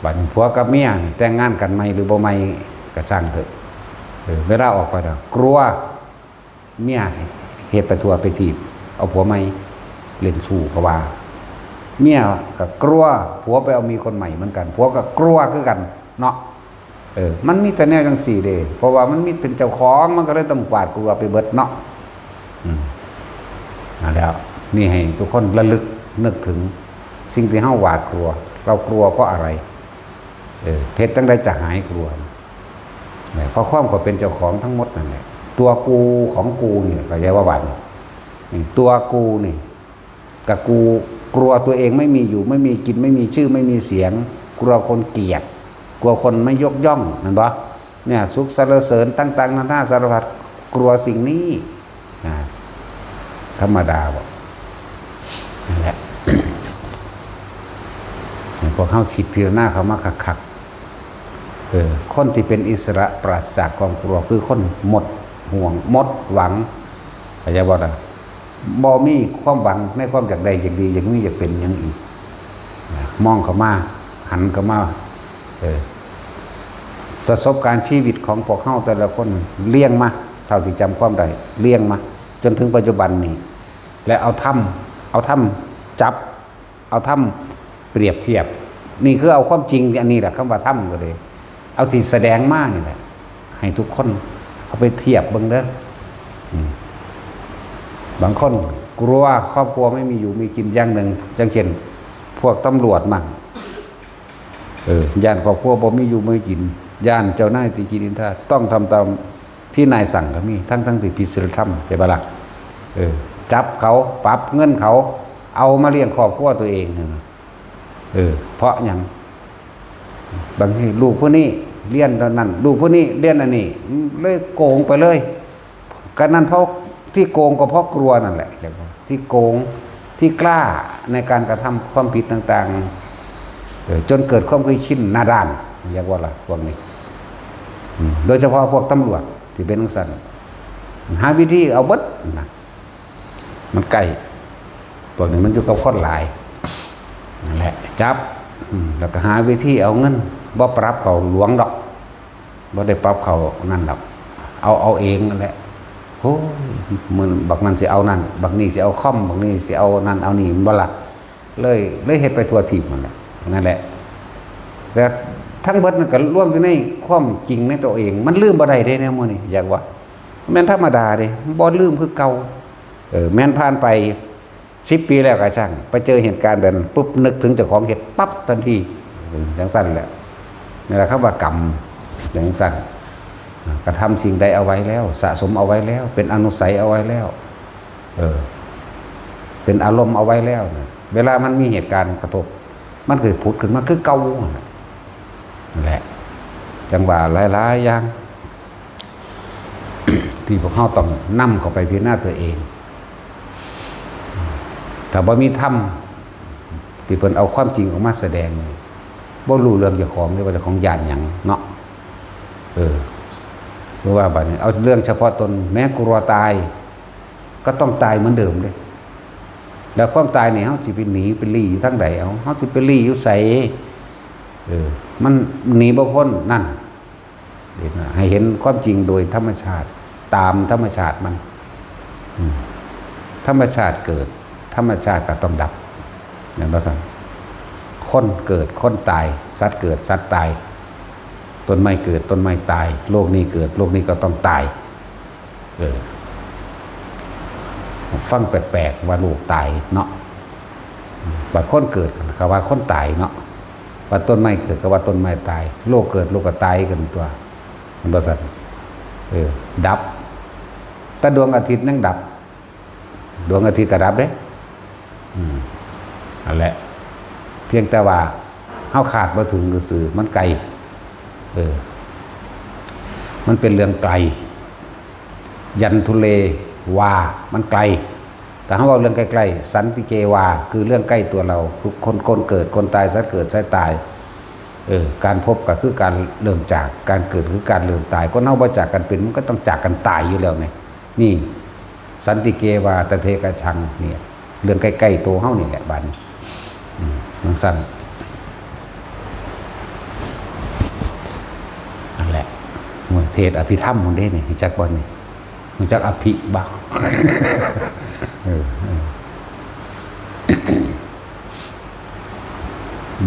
บัดนี้ผัวกับเมียนี่แต่งงานกันใหม่หรือบ่ใหม่ก็ช่างเถอะ เออ เวลาออกไปแล้วกลัว เมียเฮ็ดไปทั่วไปทีบ เอาผัวใหม่ เล่นชู้เขาว่า เมียก็กลัวผัวไปเอามีคนใหม่เหมือนกัน ผัวก็กลัวคือกันเนาะ เออ มันมีแต่แนวจังซี่เด้ เพราะว่ามันมีเป็นเจ้าของ มันก็เลยต้องหวาดกลัวไปเบิดเนาะ อืม นั่นแหละ นี่ให้ทุกคนระลึกนึกถึงสิ่งที่เฮาหวาดกลัว เรากลัวเพราะอะไร เออ เฮ็ดจั่งใดจะหายกลัว เนี่ย เพราะความเขาเป็นเจ้าของทั้งหมดนั่นแหละ ตัวกูของกูนี่แหละ เข้าใจว่าบัดนี้ นี่ ตัวกูนี่ กับกู กลัวตัวเองไม่มีอยู่ ไม่มีกิน ไม่มีชื่อ ไม่มีเสียง กลัวคนเกลียด กลัวคนไม่ยกย่อง เห็นปะ เนี่ย สุขสรรเสริญต่างๆนานาสารพัด กลัวสิ่งนี้ นะ ธรรมดาบ่ นั่นแหละ ให้พวกเฮาคิดพิจารณาเข้ามาคักๆ เออ คนที่เป็นอิสระปราศจากความกลัว คือคนหมดห่วง หมดหวัง เข้าใจบ่ล่ะ บ่มีความหวังในความอยากได้ อยากดี อยากมี อยากเป็นหยังอีก นะ มองเข้ามา หันเข้ามา เออ ประสบการณ์ชีวิตของพวกเฮาแต่ละคนเรียงมา เท่าที่จำความได้ เรียงมา จนถึงปัจจุบันนี้ และเอาธรรม เอาธรรมจับ เอาธรรมเปรียบเทียบ นี่คือเอาความจริงอันนี้แหละ คำว่าธรรมก็เลย เอาที่แสดงมานี่แหละ ให้ทุกคนเอาไปเทียบเบิ่งเด้อ อืม บางคนกลัวครอบครัวไม่มีอยู่มีกินอย่างหนึ่ง อย่างเช่น พวกตำรวจมั่ง เออ ย้านครอบครัวบ่มีอยู่บ่มีกิน ย้านเจ้านายติฉินนินทา ต้องทำตามที่นายสั่งก็มี ทั้งๆที่ผิดศีลธรรม ใช่ปะล่ะ เออ จับเขา ปรับเงินเขา เอามาเลี้ยงครอบครัวตัวเองนั่นน่ะ เออ เพราะหยัง บางทีลูกผู้นี้เรียนตอนนั้น ลูกผู้นี้เรียนอันนี้ เลยโกงไปเลย ก็นั่นเพราะที่โกงก็เพราะกลัวนั่นแหละ ที่โกง ที่กล้าในการกระทำความผิดต่างๆ เออ จนเกิดความเคยชินหน้าด้าน เรียกว่าล่ะ พวกนี้ อืม โดยเฉพาะพวกตำรวจที่เป็นจั่งซั้น หาวิธีเอาเบิดนะ มันใกล้ พวกนี้มันอยู่กับคนหลาย นั่นแหละ จับ อืม แล้วก็หาวิธีเอาเงิน บ่ปรับเขาหลวงดอก บ่ได้ปรับเขานั่นดอก เอา เอาเองนั่นแหละ โอ้ย มื้อบักนั่นสิเอานั่น บักนี่สิเอาคอม บักนี่สิเอานั่นเอานี่ แม่นบ่ล่ะ เลย เลยเฮ็ดไปทั่วทีปนั่นแหละ นั่นแหละ แต่ทั้งเบิดนั่นก็รวมอยู่ในความจริงในตัวเอง มันลืมบ่ได้เด้แนวหมู่นี้ อยากว่า แม่นธรรมดาเด้ บ่ลืมคือเก่า เออ แม่นผ่านไปสิบปีแล้วก็ช่าง ไปเจอเหตุการณ์แบบนั้นปุ๊บ นึกถึงเจ้าของเฮ็ดปั๊บทันที เออ จั่งซั้นแหละ นี่แหละคำว่ากรรม จั่งซั้น กระทำสิ่งใดเอาไว้แล้ว สะสมเอาไว้แล้ว เป็นอนุสัยเอาไว้แล้ว เออ เป็นอารมณ์เอาไว้แล้วนะ เวลามันมีเหตุการณ์กระทบ มันก็ผุดขึ้นมาคือเก่านั่นแหละ นั่นแหละ จั่งว่าหลายๆอย่าง ที่พวกเฮาต้องนำเข้าไปพิจารณาตัวเอง ถ้าบ่มีธรรมที่เพิ่นเอาความจริงออกมาแสดง บ่รู้เรื่องเจ้าของเลยว่าเจ้าของย้านหยังเนาะ เออ เพราะว่าบัดนี้เอาเรื่องเฉพาะตน แม้กลัวตาย ก็ต้องตายเหมือนเดิมเด้ แล้วความตายนี่เฮาสิไปหนีไปลี้อยู่ทางใด เอา เฮาสิไปลี้อยู่ไส เออ มันหนีบ่พ้นนั่น ให้เห็นความจริงโดยธรรมชาติ ตามธรรมชาติมัน อืม ธรรมชาติเกิด ธรรมชาติก็ต้องดับ แม่นบ่ซั่น คนเกิด คนตาย สัตว์เกิด สัตว์ตาย ต้นไม้เกิด ต้นไม้ตาย โลกนี้เกิด โลกนี้ก็ต้องตาย เออ ฟังแปลกๆ ว่าโลกตายเนาะ บัดคนเกิดก็ว่าคนตายเนาะ บัดต้นไม้เกิดก็ว่าต้นไม้ตาย โลกเกิด โลกก็ตายกันตั๊ว แม่นบ่ซั่น เออ ดับ แต่ดวงอาทิตย์ยังดับ ดวงอาทิตย์ก็ดับเด้ อืม นั่นแหละ เพียงแต่ว่าเฮาคาดบ่ถึงซื่อๆ มันไกล เออ มันเป็นเรื่องไกล ยันทุเลวา มันไกล แต่ถ้าเว้าเรื่องใกล้ๆ สันติเกวา คือเรื่องใกล้ตัวเรา คือคน คนเกิด คนตาย สัตว์เกิด สัตว์ตาย เออ การพบก็คือการเริ่มจาก การเกิดคือการเริ่มตาย คนเฮาบ่จากกันเป็น มันก็ต้องจากกันตายอยู่แล้วไง นี่ สันติเกวา ตะเทกะชัง เนี่ย เรื่องใกล้ๆ ตัวเฮานี่แหละ บัดนี้ อืม จั่งซั้น นั่นแหละ มื้อเทศน์อภิธรรมพุ้นเด้นี่ รู้จักบ่นี่ รู้จักอภิบ่ เออ เออ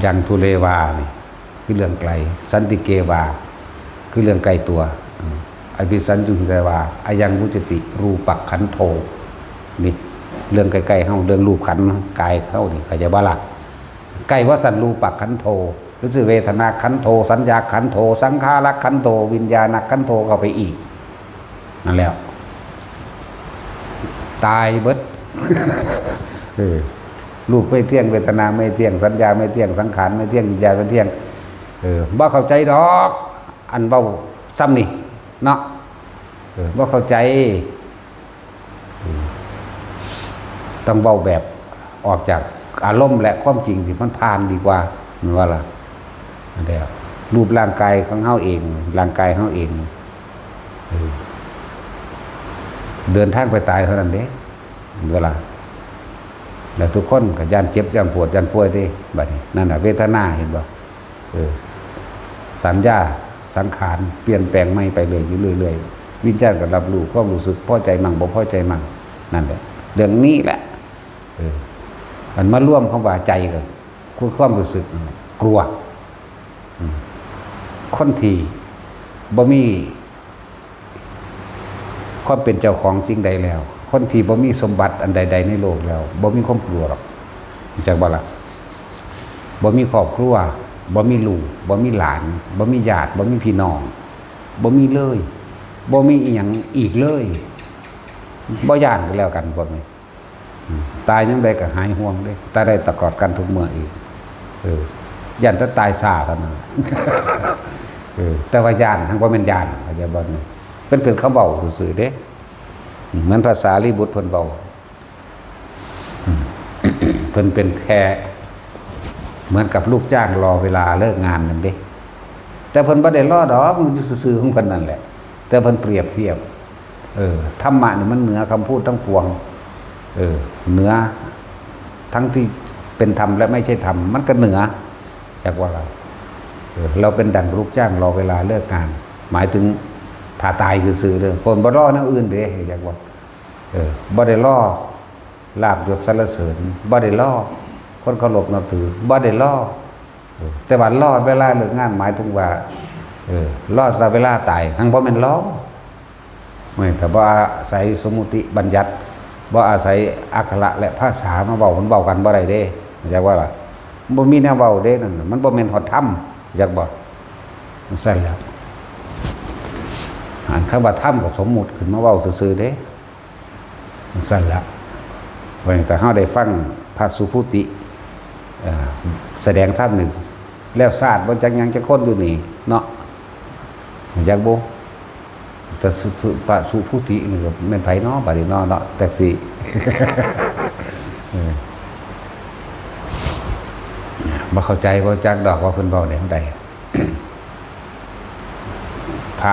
ยังทุเลวานี่ คือเรื่องไกล สันติเกวา คือเรื่องใกล้ตัว อืม อภิสัญญูหิตวา อายังวุจจติ รูปะขันโธ นี่ เรื่องใกล้ๆ เฮา เรื่องรูปขันธ์กายเฮานี่ เข้าใจบ่ล่ะ ใกล้ว่าสัน รูปะขันโธ คือสิเวทนาขันโธ สัญญาขันโธ สังขารขันโธ วิญญาณขันโธ เข้าไปอีก นั่นแหละ ตายเบิด เออ รูปไม่เที่ยง เวทนาไม่เที่ยง สัญญาไม่เที่ยง สังขารไม่เที่ยง วิญญาณไม่เที่ยง เออ บ่เข้าใจดอก อันเว้าซ้ำนี่ เนาะ เออ บ่เข้าใจ เออ ต้องเว้าแบบออกจากอารมณ์และความจริงที่มันผ่านดีกว่า แม่นบ่ล่ะ นั่นแหละ รูปร่างกายของเฮาเอง ร่างกายเฮาเอง เออ เดินทางไปตายเท่านั้นเด้ แม่นบ่ล่ะ แล้วทุกคนก็ย้านเจ็บ ย้านปวด ย้านป่วยเด้ บัดนี้ นั่นน่ะ เวทนา เห็นบ่ เออ สัญญา สังขาร เปลี่ยนแปลงใหม่ไปเรื่อย อยู่เรื่อยๆ วิญญาณก็รับรู้ความรู้สึกพอใจมั่ง บ่พอใจมั่ง นั่นแหละ เรื่องนี้แหละ เออ อันมารวมคำว่าใจก็คือความรู้สึกนั่นแหละ กลัว อืม คนที่บ่มี ความเป็นเจ้าของสิ่งใดแล้ว คนที่บ่มีสมบัติอันใดๆในโลกแล้ว บ่มีความกลัวหรอก รู้จักบ่ล่ะ บ่มีครอบครัว บ่มีลูก บ่มีหลาน บ่มีญาติ บ่มีพี่น้อง บ่มีเลย บ่มีอีหยังอีกเลย บ่ย้านก็แล้วกันพวกนี้ อืม ตายยามใดก็หายห่วงเด้ ตายได้ตะกอดกันทุกเมื่ออีก เออ ย้านแต่ตายซ่าเท่านั้น เออ แต่ว่าย้าน หั้นบ่แม่นย้าน เข้าใจบ่นี่ เป็น เป็นคำเว้าซื่อๆเด้ เหมือนพระสารีบุตรเพิ่นเว้า อืม เพิ่นเป็นแค่ เหมือนกับลูกจ้างรอเวลาเลิกงานนั่นเด้ แต่เพิ่นบ่ได้รอดอก มันอยู่ซื่อๆของเพิ่นนั่นแหละ แต่เพิ่นเปรียบเทียบ เออ ธรรมะนี่มันเหนือคำพูดทั้งปวง เออ เหนือทั้งที่เป็นธรรมและไม่ใช่ธรรม มันก็เหนือจากว่าเรา เออ เราเป็นดั่งลูกจ้างรอเวลาเลิกงาน หมายถึงถ้าตายซื่อๆเลย เพิ่นบ่รอแนวอื่นเด้ อยากว่า เออ บ่ได้รอลาภยศสรรเสริญ บ่ได้รอคนเคารพนับถือ บ่ได้รอ เออ แต่ว่ารอเวลาเลิกงาน หมายถึงว่า เออ รอแต่เวลาตาย หั้นบ่แม่นรอ ไม่ ถ้าบ่อาศัยสมมุติบัญญัติ บ่อาศัยอักขระและภาษามาเว้า มันเว้ากันบ่ได้เด้ เข้าใจว่าล่ะ บ่มีแนวเว้าเด้นั่นน่ะ มันบ่แม่นฮอดธรรม จักบ่ จั่งซั้นแหละ อันคำว่าธรรมก็สมมุติขึ้นมาเว้าซื่อๆเด้ จั่งซั้นแหละ เพราะฉะนั้นถ้าเฮาได้ฟังพระสุภูติ เอ่อ แสดงธรรมนี่ แล้วชาติบ่จักหยังจักคนอยู่นี่เนาะ จักบ่ แต่สุ พระสุภูตินี่ก็แม่นไผเนาะ บัดนี้เนาะ เนาะ จักสิ เออ บ่เข้าใจ บ่จักดอกว่าเพิ่นเว้าแนวใด พระ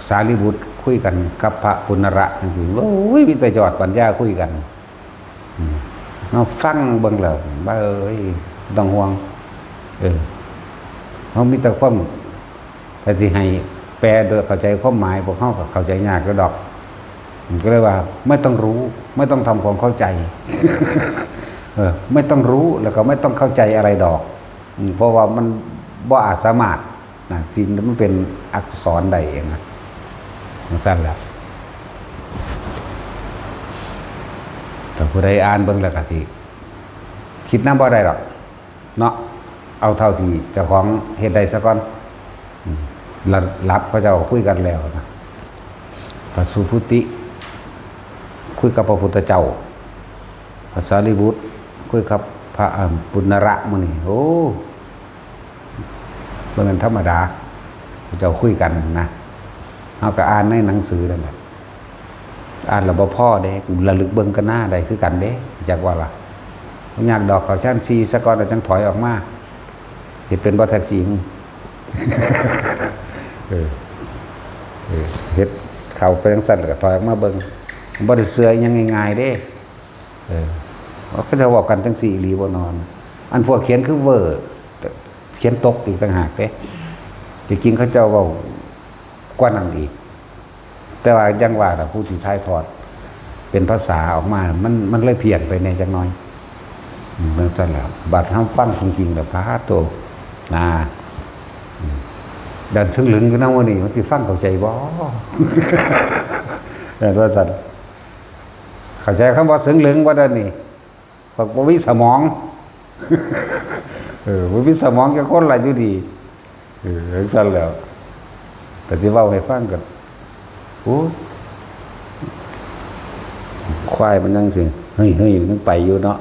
สารีบุตรคุยกันกับพระปุณณระจั่งซี้ โอ้ย มีแต่ยอดปัญญาคุยกัน อืม เฮาฟังเบิ่งแล้ว บ่าเอ้ย บ่ต้องห่วง เออ เฮามีแต่ความ ถ้าสิให้แปลโดยเข้าใจความหมาย พวกเฮาก็เข้าใจยากอยู่ดอก อืม ก็เลยว่า ไม่ต้องรู้ ไม่ต้องทำความเข้าใจ เออ ไม่ต้องรู้ แล้วก็ไม่ต้องเข้าใจอะไรดอก อืม เพราะว่ามันบ่อาจสามารถ นะ ที่มันเป็นอักษรได้เองนะ จั่งซั้นแหละ ถ้าผู้ใดอ่านเบิ่งแล้วก็สิ คิดนำบ่ได้ดอก เนาะ เอาเท่าที่เจ้าของเฮ็ดได้ซะก่อน อืม หลับ หลับ เขาเจ้าคุยกันแล้วนะ พระสุภูติ คุยกับพระพุทธเจ้า พระสารีบุตร คุยกับพระ อ่า ปุณณระมื้อนี้ โอ้ บ่แม่นธรรมดา เขาเจ้าคุยกันนะ เฮาก็อ่านในหนังสือนั่นแหละ อ่านแล้วบ่พอเด้ กูระลึกเบิ่งกันหน้าได้คือกันเด้ จักว่าล่ะ บ่ยากดอก เข้าชั้นสี่ซะก่อน แล้วจังถอยออกมา เฮ็ดเป็นบ่แท็กซี่มึง เออ เออ เฮ็ดเข้าไปจังซั่น แล้วก็ถอยออกมาเบิ่ง บ่ได้เชื่ออิหยังง่ายๆเด้ เออ เขาเจ้าเว้ากันจังซี่อีหลีบ่นอน อันพวกเขียนคือเวอร์ เขียนตกอีกต่างหากเด้ ที่จริงเขาเจ้าเว้ากว่านั้นอีก แต่ว่ายังว่าล่ะ ผู้สิถ่ายทอดเป็นภาษาออกมา มัน มันเลยเพี้ยนไปแหน่จักหน่อย อืม จังซั่นแหละ บัดเฮาฟังจริงๆแล้ว พาโต นะ อืม ดันซึ่งลึงอยู่นะมื้อนี้ มันสิฟังเข้าใจบ่ เออ ว่าซั่น เข้าใจคำว่าซึ่งลึงบ่ ดันนี่ พวกบ่มีสมอง เออ บ่มีสมองจักคนล่ะอยู่ดี เออ จังซั่นแหล้ว แต่สิเว้าให้ฟังก็ โอ้ ควายมันจั่งซี้ เฮ้ยๆ มันไปอยู่เนาะ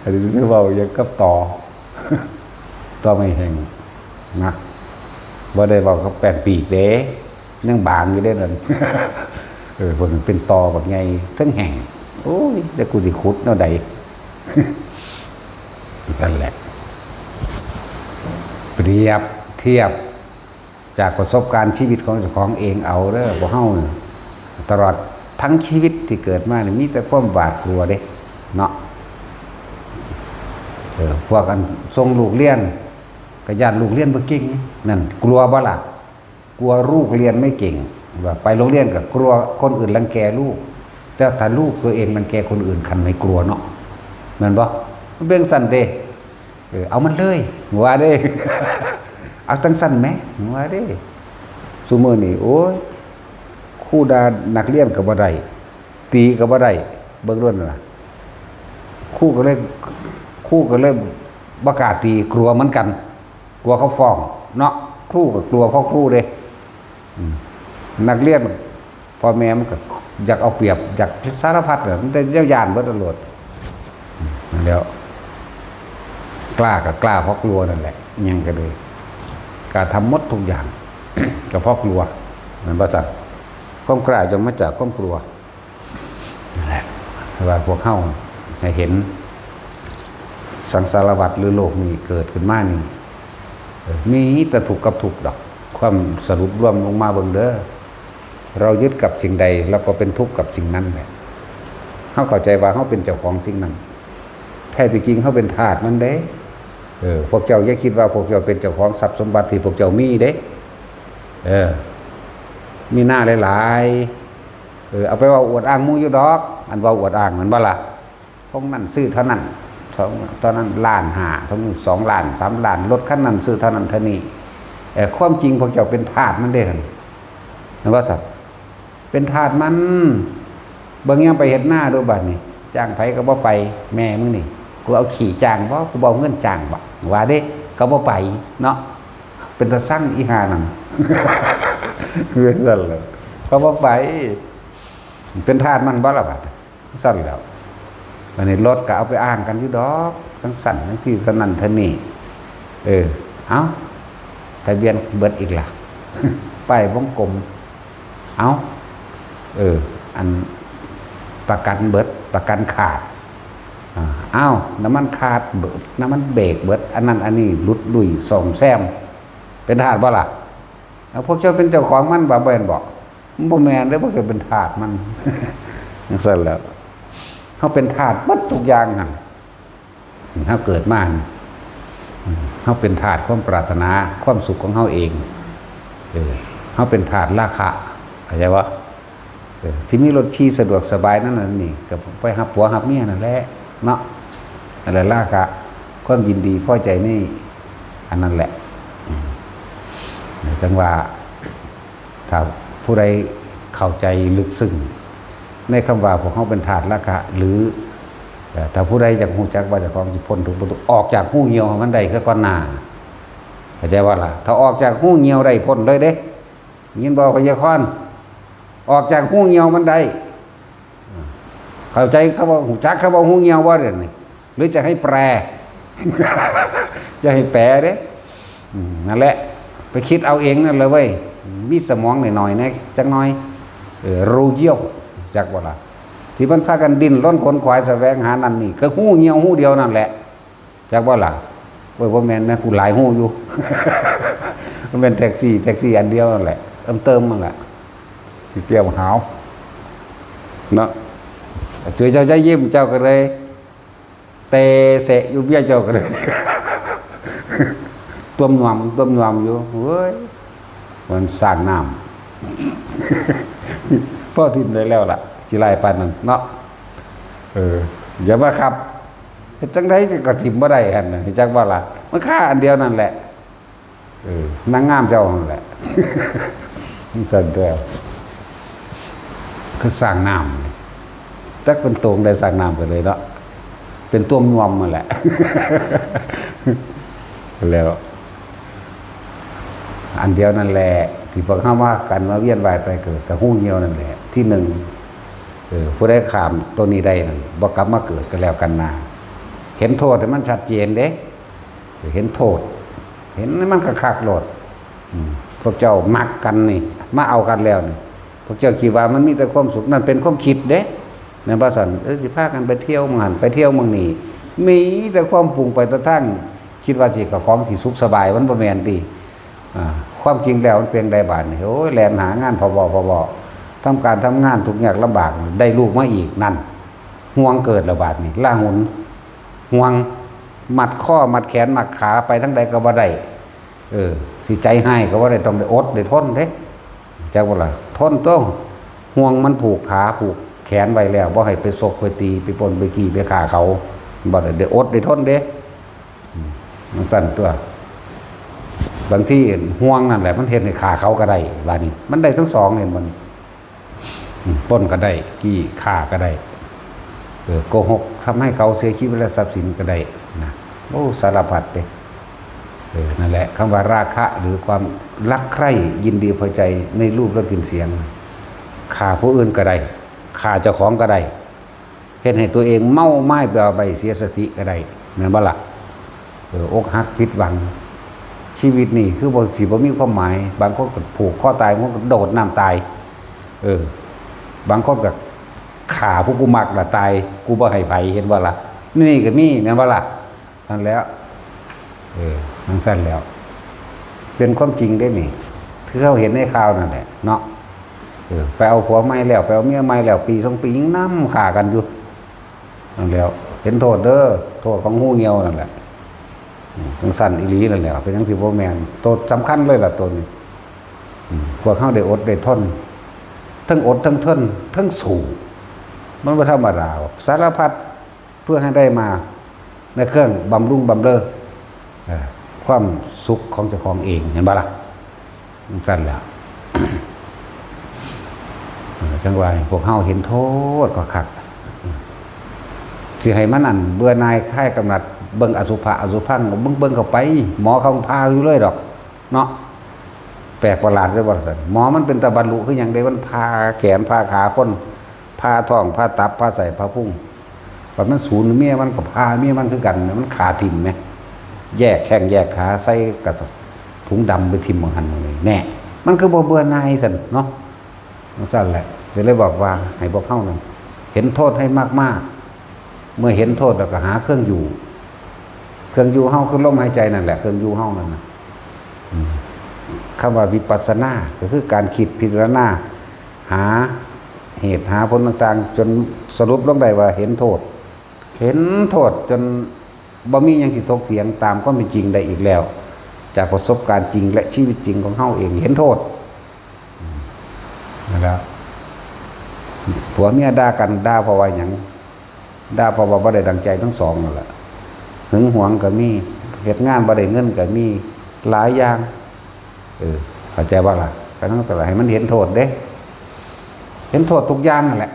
อันนี้สิเว้าหยังกับต่อ ต่อไม้แห้งนะ บ่ได้เว้ากับแป้นปีกเด้ ยังบางอยู่เด้นั่น เออ เพิ่นเป็นต่อบักใหญ่ เทิงแห้ง โอ้ย จักกูสิขุดแนวใด นั่นแหละ เปรียบเทียบจากประสบการณ์ชีวิตของเจ้าของเองเอาเด้อ พวกเฮาน่ะ ตลอดทั้งชีวิตที่เกิดมานี่มีแต่ความหวาดกลัวเด้ เนาะ เออ พวกอันส่งลูกเรียน ก็ย้านลูกเรียนบ่เก่ง นั่น กลัวบ่ล่ะ กลัวลูกเรียนไม่เก่ง ว่าไปโรงเรียนก็กลัวคนอื่นรังแกลูก แต่ถ้าลูกตัวเองรังแกคนอื่น คันไม่กลัวเนาะ แม่นบ่ มันเป็นจั่งซั่นเด้ เออ เอามันเลย ว่าเด้ เอาจั่งซั่นแหม ว่าเด้ ซุมื้อนี้ โอ้ย ครูด่านักเรียนก็บ่ได้ ตีก็บ่ได้ เบิ่งโลดนั่นน่ะ ครูก็เลย ครูก็เลยบ่กล้าตี กลัวเหมือนกัน กลัวเขาฟ้องเนาะ ครูก็กลัวพ่อครูเด้ อืม นักเรียน พ่อแม่มันก็อยากเอาเปรียบ อยากสารพัดน่ะ มันแต่ย้านเบิดโลด อืม แล้ว กล้าก็กล้าเพราะกลัวนั่นแหละ อิหยังก็เลย กล้าทำหมดทุกอย่าง ก็เพราะกลัว แม่นบ่ซั่น ความกล้าย่อมมาจากความกลัว นั่นแหละ ว่าพวกเฮาให้เห็น สังสารวัฏหรือโลกนี้เกิดขึ้นมานี่ เอ่อ มีแต่ทุกข์กับทุกข์ดอก ความสรุปรวมลงมาเบิ่งเด้อ เรายึดกับสิ่งใด เราก็เป็นทุกข์กับสิ่งนั้นแหละ เฮาเข้าใจว่าเฮาเป็นเจ้าของสิ่งนั้น แท้ที่จริงเฮาเป็นทาสมันเด้ เออ พวกเจ้าอย่าคิดว่าพวกเจ้าเป็นเจ้าของทรัพย์สมบัติที่พวกเจ้ามีเด้ เออ มีนาหลายๆ เออ เอาไปเว้าอวดอ้างหมู่อยู่ดอก อันเว้าอวดอ้างแม่นบ่ล่ะ ของนั่นซื้อเท่านั้น สอง เท่านั้น ล้านห้า เท่านี้ สองล้าน สามล้าน รถคันนั้นซื้อเท่านั้นเท่านี้ เอ่อ ความจริงพวกเจ้าเป็นทาสมันเด้หั่น แม่นบ่ซั่น เป็นทาสมัน เบิ่งยามไปเฮ็ดนาดูบัดนี้ จ้างไผก็บ่ไป แม่มึงนี่ กูเอาขี้จ้างบ่ กูบ่เอาเงินจ้างบ่ ว่าเด้ ก็บ่ไปเนาะ เป็นตาซังอีห่านั่น เป็นซั่นแหละ ก็บ่ไป เป็นทาสมันบ่ล่ะบัด ซั่นแหล้ว อันนี้รถก็เอาไปอ้างกันอยู่ดอก จั่งซั่นจั่งซี่ เท่านั้นเท่านี้ เออ เอ้า ทะเบียนเบิดอีกล่ะ ป้ายวงกลม เอ้า เออ อันประกันเบิด ประกันขาด อ่า อ้าว น้ำมันขาดเบิด น้ำมันเบรกเบิด อันนั้นอันนี้หลุดลุ่ยซ่อมแซม เป็นทาสบ่ล่ะ เอา พวกเจ้าเป็นเจ้าของมันบ่ บ่แม่นบ่ มันบ่แม่นเด้อ พวกเจ้าเป็นทาสมัน จั่งซั่นแหล้ว เฮาเป็นทาสหมดทุกอย่างหั่น เฮาเกิดมานี่ เฮาเป็นทาสความปรารถนา ความสุขของเฮาเอง เออ เฮาเป็นทาสราคะ เข้าใจบ่ เออ ที่มีรถขี่สะดวกสบายนั่นน่ะนี่ ก็ไปหาผัวหาเมียนั่นแหละ เนาะ นั่นแหละราคะ ความยินดีพอใจนี่ อันนั้นแหละ อืม จั่งว่า ถ้าผู้ใดเข้าใจลึกซึ้งในคำว่าพวกเฮาเป็นทาสราคะ หรือ เอ่อ ถ้าผู้ใดอยากรู้จักว่าเจ้าของสิพ้นทุกข์บ่ทุกข์ ออกจากฮูเหี่ยวมันได้คือก่อนหน้า เข้าใจบ่ล่ะ ถ้าออกจากฮูเหี่ยวได้พ้นเลยเด้ ยินบ่ พญาคอน ออกจากฮูเหี่ยวมันได้ เข้าใจคำว่า รู้จักคำว่าฮูเหี่ยวบ่เดี๋ยวนี้ หรือจะให้แปล จะให้แปลเด้ อืม นั่นแหละ ไปคิดเอาเองนั่นเลยเว้ย มีสมองหน่อยๆนะ จักหน่อย เออ รูเยี่ยว จักบ่ล่ะ ที่มันพากันดิ้นรนขนขวายแสวงหานั่นนี่ ก็ฮูเยี่ยวฮูเดียวนั่นแหละ จักบ่ล่ะ โอ้ย บ่แม่นนะ กูหลายฮูอยู่ มันเป็นแท็กซี่ แท็กซี่อันเดียวนั่นแหละ เติมเติมมันแหละ สิเกี่ยวหาว เนาะ ตัวเจ้าจะยิ้มเจ้าก็เลย แต่เสะอยู่เมียเจ้าก็เลย ต้มยำ ต้มยำอยู่ เฮ้ย มันสร้างน้ำ พ่อทิมได้แล้วล่ะ สิไล่ปานนั้นเนาะ เออ อย่ามาขับ เฮ็ดจังไดก็ถิ่มบ่ได้หั่นน่ะ จักว่าล่ะ มันค่าอันเดียวนั่นแหละ เออ นางงามเจ้าหั่นแหละ มันสั่นตัว คือสร้างน้ำ จักเป็นตรงได้สร้างน้ำกันเลยเนาะ เป็นต้มยำนั่นแหละ แล้ว อันเดียวนั่นแหละ ที่พวกเฮามากันมาเวียนว่ายตายเกิดกับฮูเหี่ยวนั่นแหละ ที่หนึ่ง เออ ผู้ใดข้ามตัวนี้ได้นั่น บ่กลับมาเกิดก็แล้วกันนา เห็นโทษให้มันชัดเจนเด้ เห็นโทษ เห็นมันก็คักโลด อืม พวกเจ้ามักกันนี่ มาเอากันแล้วนี่ พวกเจ้าคิดว่ามันมีแต่ความสุข นั่นเป็นความคิดเด้ แม่นบ่ซั่น เออ สิพากันไปเที่ยวหม่องหั่น ไปเที่ยวหม่องนี่ มีแต่ความปรุงไปแต่ทาง คิดว่าสิกับของสิสุขสบาย มันบ่แม่นติ อ่า ความจริงแล้วมันเป็นไดบาดนี่ โอ้ย แล่นหางานพะวอพะวอ ทำการทำงานทุกข์ยากลำบาก ได้ลูกมาอีก นั่น ห่วงเกิดแล้วบาดนี่ ลาหุน ห่วง มัดคอ มัดแขน มัดขา ไปทางใดก็บ่ได้ เออ สิใจฮ้ายก็บ่ได้ ต้องได้อดได้ทนเด้ จักบ่ล่ะ ทนต้อง ห่วงมันผูกขา ผูกแขนไว้แล้ว บ่ให้ไปซกไปตี ไปปล้นไปจี้ ไปฆ่าเขา บ่ได้ ได้อดได้ทนเด้ อืม มันสั่นตัว บางทีห่วงนั่นแหละ มันเฮ็ดให้ฆ่าเขาก็ได้ บาดนี้ มันได้ทั้งสอง เห็นบ่นี่ อืม ปล้นก็ได้ จี้ฆ่าก็ได้ เออ โกหกทำให้เขาเสียชีวิตและทรัพย์สินก็ได้นะ โอ้ สารพัดเด้ เออ นั่นแหละ คำว่าราคะหรือความรักใคร่ยินดีพอใจในรูปรสกลิ่นเสียง ฆ่าผู้อื่นก็ได้ ฆ่าเจ้าของก็ได้ เฮ็ดให้ตัวเองเมาไม้เปล่าใบเสียสติก็ได้ แม่นบ่ล่ะ เออ อกหักผิดหวัง ชีวิตนี่คือบ่ สิบ่มีความหมาย บางคนก็ผูกคอตาย บางคนก็โดดน้ำตาย เออ บางคนก็ฆ่าผู้กูมักละตาย กูบ่ให้ไผ เห็นบ่ล่ะ นี่ก็มี แม่นบ่ล่ะ นั่นแหล้ว เออ จั่งซั่นแหล้ว เป็นความจริงเด้นี่ คือเฮาเห็นในข่าวนั่นแหละเนาะ เออ ไปเอาผัวใหม่แล้ว ไปเอาเมียใหม่แล้ว ปีสองปียังนำฆ่ากันอยู่ นั่นแหล้ว เห็นโทษเด้อ โทษของฮูเหี่ยวนั่นแหละ อืม จั่งซั่นอีหลีนั่นแหละ เป็นจั่งซี้บ่แม่น โทษสำคัญเลยล่ะตัวนี้ อืม พวกเฮาได้อดได้ทน ทั้งอดทั้งทน ทั้งสู้ มันบ่ธรรมดา สารพัด เพื่อให้ได้มาในเครื่องบำรุงบำเรอ เอ่อ ความสุขของเจ้าของเอง เห็นบ่ล่ะ จั่งซั่นแหล้ว เออ จั่งว่าให้พวกเฮาเห็นโทษก็คัก สิให้มันนั่นเบื่อหน่ายคลายกำหนัด เบิ่งอสุภะอสุภัง เบิ่ง เบิ่งเข้าไป หมอเขาผ่าอยู่เลยดอก เนาะ แปลกประหลาดเลยว่าซั่น หมอมันเป็นตาบรรลุคือหยังเด้ มันผ่าแขนผ่าขาคน ผ่าท้อง ผ่าตับ ผ่าไส้ ผ่าพุง บัดมันสูญเมียมันก็ผ่าเมียมันคือกัน มันฆ่าถิ่มแหม แยกแข้งแยกขา ใส่กับถุงดำไปถิ่มหม่องหั่นหม่องนี้ แน่ มันคือบ่เบื่อหน่ายซั่นเนาะ จั่งซั่นแหละ ก็เลยบอกว่าให้พวกเฮานั่นเห็นโทษให้มากๆ เมื่อเห็นโทษแล้วก็หาเครื่องอยู่ เครื่องอยู่เฮาคือลมหายใจนั่นแหละ เครื่องอยู่เฮานั่นน่ะ อืม คำว่าวิปัสสนาก็คือการคิดพิจารณา หาเหตุหาผลต่างๆ จนสรุปลงได้ว่าเห็นโทษ เห็นโทษจนบ่มีหยังสิถกเถียงตามความเป็นจริงได้อีกแล้ว จากประสบการณ์จริงและชีวิตจริงของเฮาเอง เห็นโทษ อืม นั่นแหละ ผัวเมียด่ากัน ด่าเพราะว่าหยัง ด่าเพราะว่าบ่ได้ดังใจทั้งสองนั่นแหละ หึงหวงก็มี เฮ็ดงานบ่ได้เงินก็มี หลายอย่าง เออ เข้าใจบ่ล่ะ ก็ต้องให้มันเห็นโทษเด้ เห็นโทษทุกอย่างนั่นแหละ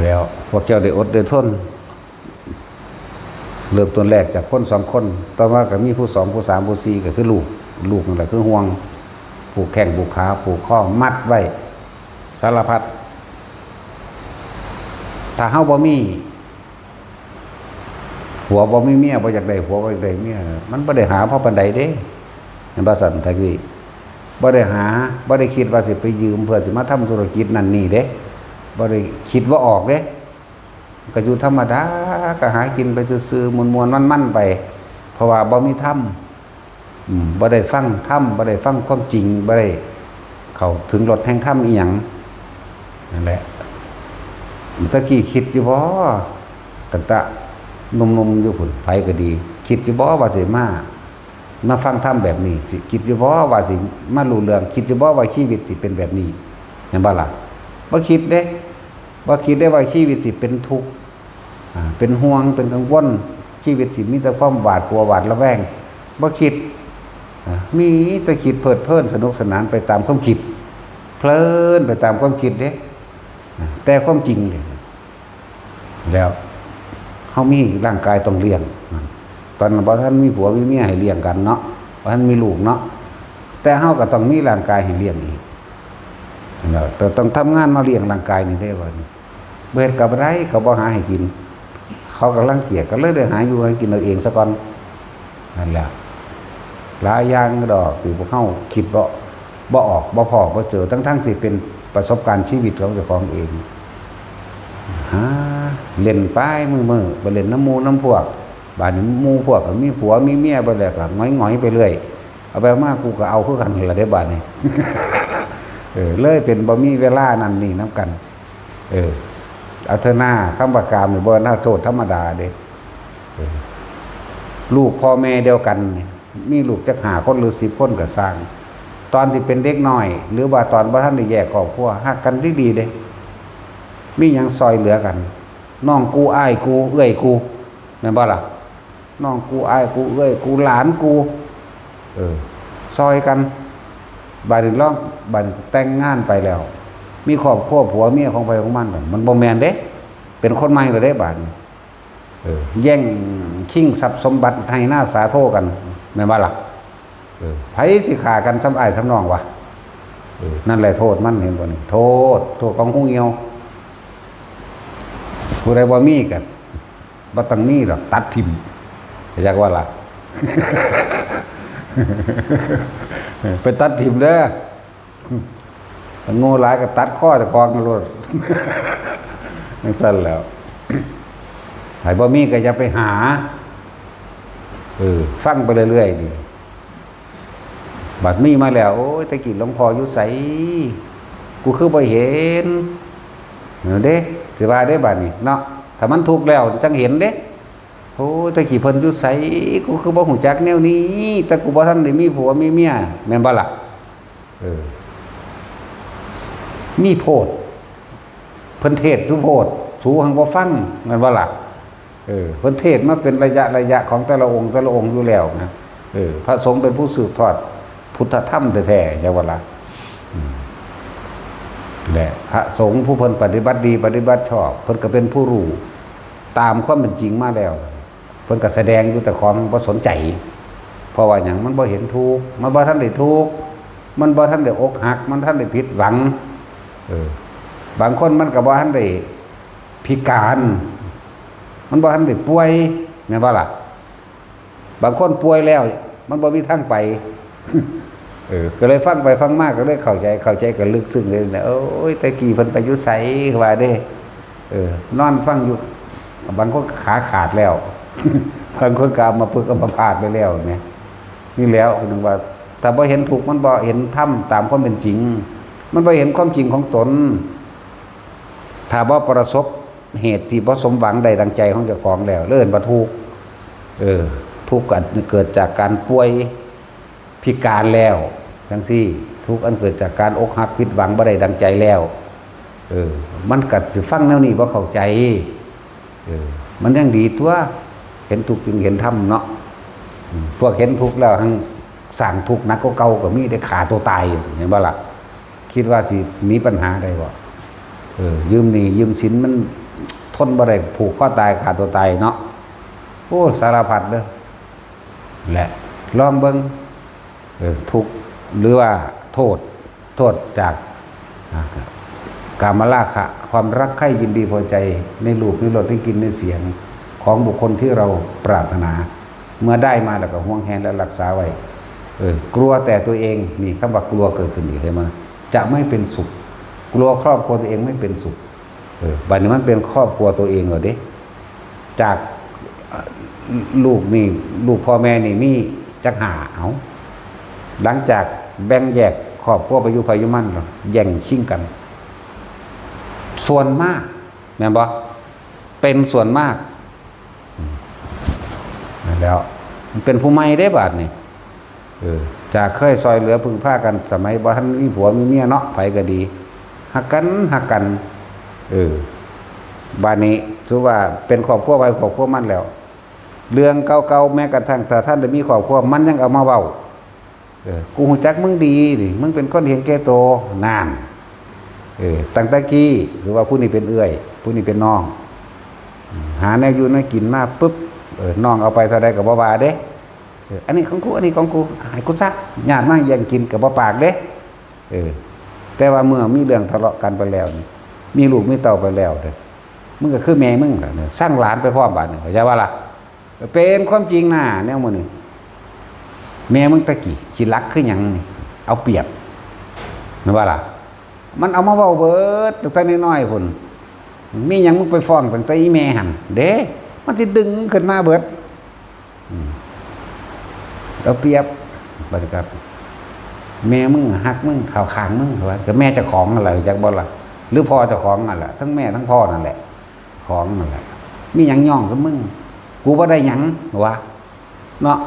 แล้วพวกเจ้าได้อดได้ทน เริ่มต้นแรกจากคนสองคน ต่อมาก็มีผู้สอง ผู้สาม ผู้สี่ ก็คือลูก ลูกนั่นแหละคือห่วง ผูกแข้งผูกขา ผูกคอ มัดไว้ สารพัด ถ้าเฮาบ่มีผัว บ่มีเมีย บ่อยากได้ผัว บ่อยากได้เมีย มันบ่ได้หาพอปานใดเด้ แม่นบ่ซั่น ตะกี้ บ่ได้หา บ่ได้คิดว่าสิไปยืมเพื่อสิมาทำธุรกิจนั่นนี่เด้ บ่ได้คิดว่าออกเด้ ก็อยู่ธรรมดา ก็หากินไปซื่อๆ ม่วนๆ มันๆ ไป เพราะว่าบ่มีธรรม อืม บ่ได้ฟังธรรม บ่ได้ฟังความจริง บ่ได้เข้าถึงรสแห่งธรรมอีหยัง นั่นแหละ ตะกี้คิดอยู่บ่ ตั้งแต่หนุ่มๆ อยู่พุ้น ไผก็ดี คิดอยู่บ่ว่าสิมา มาฟังธรรมแบบนี้ สิคิดอยู่บ่ว่าสิมารู้เรื่อง คิดอยู่บ่ว่าชีวิตสิเป็นแบบนี้ เห็นบ่ล่ะ บ่คิดเด้ บ่คิดได้ว่าชีวิตสิเป็นทุกข์ อ่า เป็นห่วง เป็นกังวล ชีวิตสิมีแต่ความหวาดกลัว หวาดระแวง บ่คิด อ่า มีแต่คิดเพลิดเพลิน สนุกสนานไปตามความคิด เพลินไปตามความคิดเด้ อ่า แต่ความจริงเนี่ย แล้วเฮามีร่างกายต้องเลี้ยง ตอนนั้นบ่ทันมีผัวมีเมียให้เลี้ยงกันเนาะ บ่ทันมีลูกเนาะ แต่เฮาก็ต้องมีร่างกายให้เลี้ยงอีก แล้วต้องทำงานมาเลี้ยงร่างกายนี่เด้ บัดนี้ บ่เฮ็ดก็บ่ได้ เขาบ่หาให้กิน เขาก็รังเกียจ ก็เลยได้หาอยู่หากินเอาเองซะก่อน นั่นแหละ หลายอย่างดอกที่พวกเฮาคิดบ่ บ่ออก บ่พ้อ บ่เจอ ทั้งๆ ที่เป็นประสบการณ์ชีวิตของเจ้าของเอง หาเล่นไปมื้อๆ ไปเล่นนำหมู่นำพวก บาดนี้หมู่พวกก็มีผัวมีเมียไปแล้ว ก็หงอยๆ ไปเรื่อย เอาไปมากูก็เอาคือกันล่ะเด้ บาดนี้ เออ เลยเป็นบ่มีเวลานั่นนี่นำกัน เออ เอาเถอะนา คำว่ากามนี่บ่น่าโทษธรรมดาเด้ เออ ลูกพ่อแม่เดียวกันนี่ มีลูกจักห้าคนหรือสิบคนก็ซ่าง ตอนที่เป็นเด็กน้อย หรือว่าตอนบ่ทันได้แยกครอบครัว ฮักกันดีๆ เด้ มีหยังซอยเหลือกัน น้องกู อ้ายกู เอื้อยกู แม่นบ่ล่ะ น้องกู อ้ายกู เอื้อยกู หลานกู เออ ซอยกัน บาดนี้ลอง บาดนี้แต่งงานไปแล้ว มีครอบครัว ผัวเมียของไผของมัน มันบ่แม่นเด้ เป็นคนใหม่แล้วเด้ บาดนี้ เออ แย่งชิงทรัพย์สมบัติไฮ่นาสาโทกัน แม่นบ่ล่ะ เออ ไผสิฆ่ากันส่ำอ้ายส่ำน้องวะ เออ นั่นแหละโทษมัน เห็นบ่นี่ โทษ โทษของงูเหี่ยว ผู้ใดบ่มีก็บ่ต้องมีดอก ตัดถิ่ม อยากว่าล่ะ ไปตัดถิ่มเด้อ มันโง่หลายก็ตัดคอเจ้าของโลด จั่งซั่นแหล้ว ไผบ่มีก็อย่าไปหา เออ ฟังไปเรื่อยๆ นี่ บัดมีมาแล้ว โอ้ย แต่กี้หลวงพ่ออยู่ไส กูคือบ่เห็น เด้ สิว่าเด้ บัดนี้เนาะ ถ้ามันทุกข์แล้วจั่งเห็นเด้ โอ้ย แต่กี้เพิ่นอยู่ไส กูคือบ่ฮู้จักแนวนี้ แต่กูบ่ทันได้มีผัวมีเมีย แม่นบ่ล่ะ เออ มีโพด เพิ่นเทศน์อยู่โพด สูหังบ่ฟัง แม่นบ่ล่ะ เออ เพิ่นเทศน์มาเป็นระยะระยะของแต่ละองค์แต่ละองค์อยู่แล้วนะ เออ พระสงฆ์เป็นผู้สืบทอดพุทธธรรมแท้ๆ จั่งว่าล่ะ อืม และพระสงฆ์ผู้เพิ่นปฏิบัติดีปฏิบัติชอบ เพิ่นก็เป็นผู้รู้ตามความเป็นจริงมาแล้ว เพิ่นก็แสดงอยู่แต่ของบ่สนใจ เพราะว่าหยัง มันบ่เห็นทุกข์ มันบ่ทันได้ทุกข์ มันบ่ทันได้อกหัก มันทันได้ผิดหวัง เออ บางคนมันก็บ่ทันได้พิการ มันบ่ทันได้ป่วย แม่นบ่ล่ะ บางคนป่วยแล้ว มันบ่มีทางไป เออ ก็เลยฟังไปฟังมาก็เลยเข้าใจ เข้าใจก็ลึกซึ้งเลยนะ โอ้ย แต่กี้เพิ่นไปอยู่ไส ว่าเด้ เออ นอนฟังอยู่ บางคนขาขาดแล้ว บางคนก็อัมพฤกษ์อัมพาตไปแล้วเนี่ย นี่แหล้ว คือว่า ถ้าบ่เห็นทุกข์ มันบ่เห็นธรรมตามความเป็นจริง มันบ่เห็นความจริงของตน ถ้าบ่ประสบเหตุที่บ่สมหวังได้ดังใจของเจ้าของแล้ว เอิ้นว่าทุกข์ เออ ทุกข์อันเกิดจากการป่วยพิการแล้ว จั่งซี้ ทุกข์อันเกิดจากการอกหักผิดหวังบ่ได้ดังใจแล้ว เออ มันก็สิฟังแนวนี้บ่เข้าใจ เออ มันยังดีตั๊ว เห็นทุกข์จึงเห็นธรรมเนาะ อืม พวกเห็นทุกข์แล้วหังสร้างทุกข์หนักกว่าเก่าก็มี ได้ฆ่าตัวตาย เห็นบ่ล่ะ คิดว่าสิหนีปัญหาได้บ่ เออ ยืมหนี้ยืมสินมันทนบ่ได้ ผูกคอตาย ฆ่าตัวตายเนาะ โอ้ สารพัดเด้อ และลองเบิ่ง เออ ทุกข์หรือว่าโทษ โทษจาก อ่า กามราคะ ความรักใคร่ยินดีพอใจในรูป ในรส ในกลิ่น ในเสียง ของบุคคลที่เราปรารถนา เมื่อได้มาแล้วก็หวงแหนและรักษาไว้ เออกลัวแต่ตัวเอง นี่คำว่ากลัวเกิดขึ้นอีก เห็นไหม จะไม่เป็นสุข กลัวครอบครัวตัวเองไม่เป็นสุข เออบัดนี้มันเป็นครอบครัวตัวเองแล้วเด้ จากลูกนี่ ลูกพ่อแม่นี่มีจักห้า เอา หลังจากแบ่งแยกครอบครัวไปอยู่ไผอยู่มันแล้ว แย่งชิงกัน ส่วนมาก แม่นบ่ เป็นส่วนมาก นั่นแหล้ว มันเป็นผู้ใหม่เด้บาดนี่ เออ จากเคยซอยเหลือพึ่งพากัน สมัยบ่ทันมีผัวมีเมียเนาะ ไผก็ดี ฮักกัน ฮักกัน เออ บาดนี้ถือว่าเป็นครอบครัวไผครอบครัวมันแล้ว เรื่องเก่าๆ แม้กระทั่งถ้าท่านได้มีครอบครัว มันยังเอามาเว้า เออ กูฮู้จักมึงดีนี่ มึงเป็นคนเห็นแก่ตัว นั่น เออ ตั้งแต่กี้ ถือว่าผู้นี้เป็นเอื้อย ผู้นี้เป็นน้อง หาแนวอยู่แนวกินมาปุ๊บ เออ น้องเอาไปเท่าใดก็บ่ว่าเด้ เออ อันนี้ของกู อันนี้ของกู ให้กูซะ ญาติมาแย่งกินก็บ่ปากเด้ เออ แต่ว่าเมื่อมีเรื่องทะเลาะกันไปแล้วนี่ มีลูกมีเต้าไปแล้วเด้อ มึงก็คือแม่มึงล่ะเนี่ย สั่งหลานไปพร้อมบาดนี่ เข้าใจบ่ล่ะ เป็นความจริงนะ แนวมื้อนี้ แม่มึงตะกี้ขี้ลักคือหยังนี่ เอาเปรียบ แม่นบ่ล่ะ มันเอามาเว้าเบิดตั้งแต่น้อยๆ พุ้น มีหยังมึงไปฟ้องตั้งแต่อีแม่หั่นเด้ มันสิดึงขึ้นมาเบิด อืม เอาเปรียบ บัดนี้ครับ แม่มึงฮักมึง เข้าข้างมึง ว่า ก็แม่เจ้าของนั่นแหละ จักบ่ล่ะ หรือพ่อเจ้าของนั่นแหละ ทั้งแม่ทั้งพ่อนั่นแหละ ของนั่นแหละ มีหยังย่องกับมึง กูบ่ได้หยัง วะ เนาะ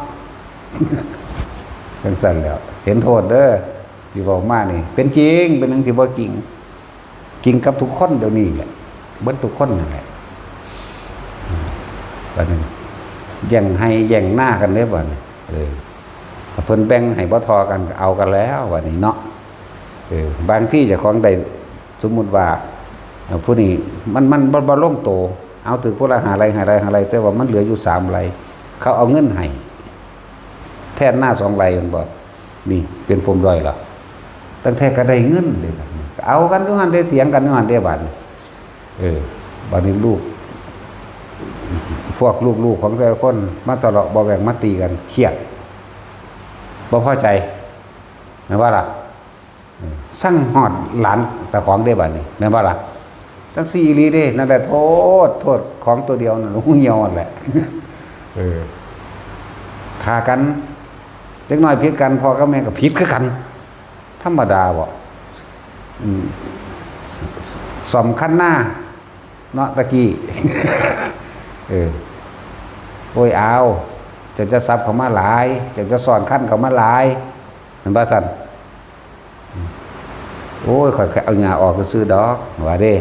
จังซั่นแหล้ว เห็นโทษเด้อ ที่เว้ามานี่ เป็นจริง เป็นหยังสิบ่จริง จริงกับทุกคนเดี๋ยวนี้แหละ เบิดทุกคนนั่นแหละ บัดนี้ แย่งไฮ่แย่งนากันเด้บัดนี้ เออ ถ้าเพิ่นแบ่งให้บ่เท่ากันก็เอากันแล้วบัดนี้เนาะ เออ บางทีเจ้าของได้ สมมุติว่า เอ่อ ผู้นี้ มัน มันบ่ บ่ลงโต เอาถือผู้ละห้าไร่ ห้าไร่ ห้าไร่ แต่ว่ามันเหลืออยู่สามไร่ เขาเอาเงินให้ แทนนาสองไร่ แม่นบ่ นี่เป็นปมด้อยเหรอ ตั้งแต่ก็ได้เงินเด้ เอากันอยู่หั่นเด้ เถียงกันอยู่หั่นเด้ บาดนี้ เออ บาดนี้ลูก พวกลูกๆ ของแต่ละคนมาทะเลาะเบาะแว้ง มาตีกัน เครียด บ่พอใจ แม่นบ่ล่ะ เออ สั่งฮอดหลานเจ้าของเด้ บาดนี้ แม่นบ่ล่ะ จังซี่อีหลีเด้ นั่นแหละ โทษ โทษของตัวเดียวนั่น หูเหี่ยวนั่นแหละ เออ ฆ่ากัน เด็กน้อยผิดกัน พ่อกับแม่ก็ผิดคือกัน ธรรมดาบ่ อืม ซ่อมคันนา เนาะ ตะกี้ เออ โอ้ย เอา เจ้าจะสับเข้ามาหลาย เจ้าจะซ้อนคันเข้ามาหลาย แม่นบ่ซั่น โอ้ย ข้อยแค่เอาหญ้าออกซื่อๆ ดอก ว่าเด้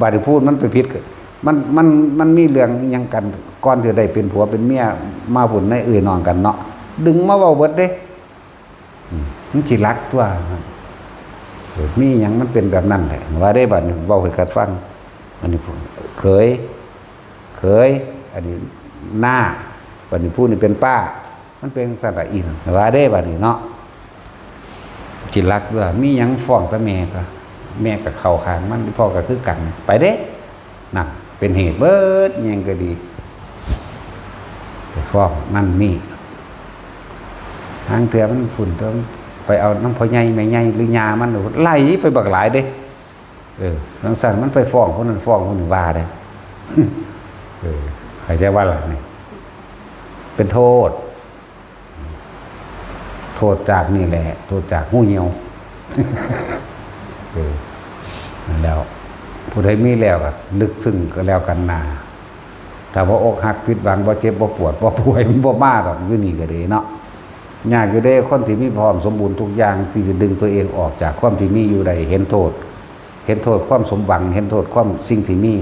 บาดนี้พูดมันไปผิด มัน มัน มันมีเรื่องอิหยังกัน ก่อนสิได้เป็นผัวเป็นเมียมาพู้น ในเอื้อยน้องกันเนาะ ดึงมาเว้าเบิดเด้ อืม มันสิลักตัว เออ มีหยังมันเป็นแบบนั้นแหละ ว่าเด้ บาดนี้เว้าให้กันฟัง อันนี้เขย เขย อันนี้น้า บาดนี้ผู้นี้เป็นป้า มันเป็นสัตว์ละอิน ว่าเด้ บาดนี้เนาะ สิลักตัว มีหยังฟ้องแต่แม่ก็ แม่ก็เข้าข้างมัน พ่อก็คือกัน ไปเด้ นั่น เป็นเหตุเบิดหยังก็ดี ไปฟ้องนั่นนี่ หางเทื่อมันพุ้น ต้องไปเอานำพ่อใหญ่แม่ใหญ่หรือย่ามัน ไหลไปบักหลายเด้ เออ จังซั่นมันไปฟ้องคนนั้นฟ้องคนนี้ว่าเด้ เออ เข้าใจบ่ล่ะนี่ เป็นโทษ โทษจากนี่แหละ โทษจากหูเหี่ยว เออ นั่นแล้ว ผู้ใดมีแล้วก็ลึกซึ้งก็แล้วกันนา ถ้าบ่อกหักผิดหวัง บ่เจ็บบ่ปวด บ่ป่วย มันบ่มาดอก อยู่นี่ก็ดีเนาะ ยากอยู่เด้ คนที่มีพร้อมสมบูรณ์ทุกอย่างที่จะดึงตัวเองออกจากความที่มีอยู่ได้ เห็นโทษ เห็นโทษความสมหวัง เห็นโทษความสิ่งที่มี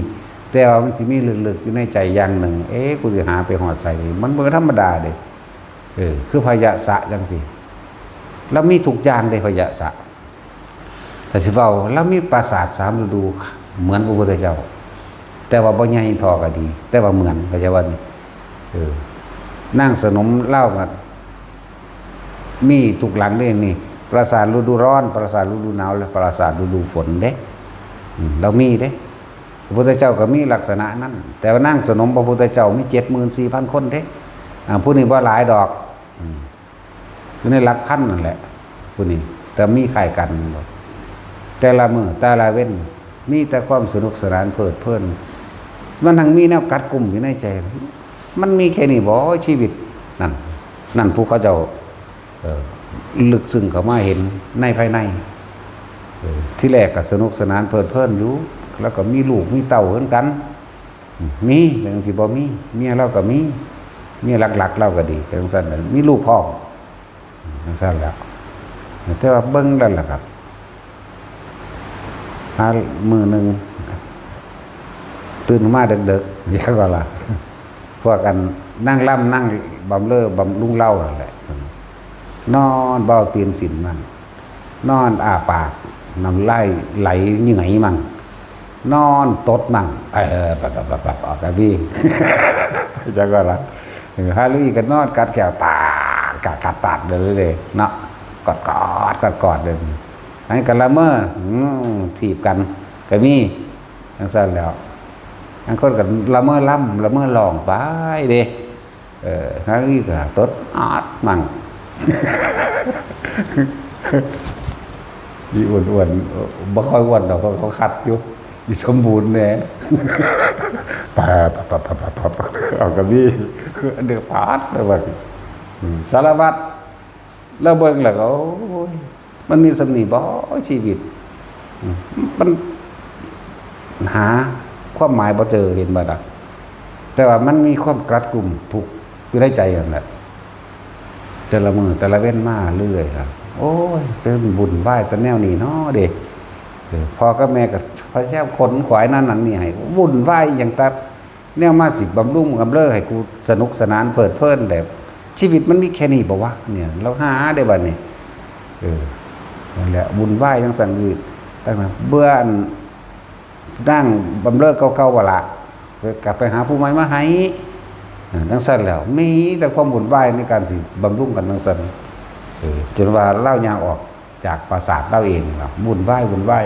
แต่ว่ามันสิมีลึกๆอยู่ในใจอย่างหนึ่ง เอ๊ะ กูสิหาไปฮอดไสดี มันบ่ธรรมดาเด้ เออ คือพยะสะจังซี่ ลาวมีทุกอย่างเด้ พยะสะ ถ้าสิเว้า ลาวมีปราสาทสามฤดู เหมือนพระพุทธเจ้า แต่ว่าบ่ใหญ่เท่าก็ดี แต่ว่าเหมือน เข้าใจว่านี่ เออ นางสนมลาวก็มีทุกหลังเด้นี่ ปราสาทฤดูร้อน ปราสาทฤดูหนาว และปราสาทฤดูฝนเด้ อืม ลาวมีเด้ พระพุทธเจ้าก็มีลักษณะนั้น แต่ว่านางสนมพระพุทธเจ้ามีเจ็ดหมื่นสี่พันคนเด้ อ่า ผู้นี้บ่หลายดอก อืม อยู่ในหลักพันนั่นแหละ ผู้นี้ แต่มีคล้ายกันบ่ แต่ละมื้อแต่ละเว็น มีแต่ความสนุกสนานเพลิดเพลิน มันทั้งมีแนวกัดกุ่มอยู่ในใจ มันมีแค่นี้บ่ชีวิต นั่น นั่นผู้เขาเจ้า เอ่อ ลึกซึ้งเข้ามาเห็นในภายใน เอ่อ ที่แรกก็สนุกสนานเพลิดเพลินอยู่ แล้วก็มีลูกมีเต้าเหมือนกัน มี เป็นจั่งซี้บ่มี เมียเราก็มี เมียหลักๆ เราก็ดี จั่งซั่นน่ะ มีลูกพร้อม จั่งซั่นแหล้ว แต่ว่าเบิ่งแล้วล่ะครับ หามื้อหนึ่ง ตื่นมาเดิกๆ เรียกว่าล่ะ พวกอันนางรำนางบำเรอบำรุงเรานั่นแหละ นอนเบ้าตีนสินมั่ง นอนอ้าปาก น้ำลายไหลเหงื่อยมั่ง นอนตดมั่ง เออ ปับปับปับปับ ออกกะวี จั่งว่าล่ะ เออ ฮาลุยก็นอนกัดแข้ว ตาด กัด กัด ตาด เลย เลย เนาะ กอด กอด กอด กอด เลย อันนี้ก็ละเมอ อืม ถีบกัน ก็มี จั่งซั่นแหล้ว บางคนก็ละเมอลำ ละเมอร้องไปเด้ เออ ฮาลุยก็ตดออดมั่ง อีอ้วนๆ เอ่อ บ่ค่อยอ้วนดอก เพราะเขาคัดอยู่ อีสมบูรณ์แหน่ ปาด ปาด ปาด ปาด ปาด ปาด เอากะมี เดือดปาดเลยว่า อืม สารพัด แล้วเบิ่งแล้วก็ โอ้ย มันมีส่ำนี้บ่ชีวิต อืม มันหาความหมายบ่เจอ เห็นบ่ล่ะ แต่ว่ามันมีความกลัดกลุ่มทุกข์อยู่ในใจนั่นแหละ แต่ละมื้อแต่ละเว็นมาเรื่อยครับ โอ้ย เป็นวุ่นวายแต่แนวนี้เนาะเด้ เออ พ่อกับแม่ก็พยายามขนขวายนั่นนั่นนี่ให้ วุ่นวายอย่างแต่แนวมาสิบำรุงบำเรอให้กูสนุกสนานเพลิดเพลิน แต่ชีวิตมันมีแค่นี้บ่วะเนี่ย เราหาได้บัดนี้ เออ นั่นแหละ วุ่นวายจั่งซั่น คือตั้งแต่เบื่ออัน นางบำเรอเก่าๆ ว่าล่ะ กลับไปหาผู้ใหม่มาให้ อ่า จั่งซั่นแล้ว มีแต่ความวุ่นวายในการสิบำรุงกันจั่งซั่น เออ จนว่าลาวย่างออกจากปราสาทลาวเองล่ะ วุ่นวาย วุ่นวาย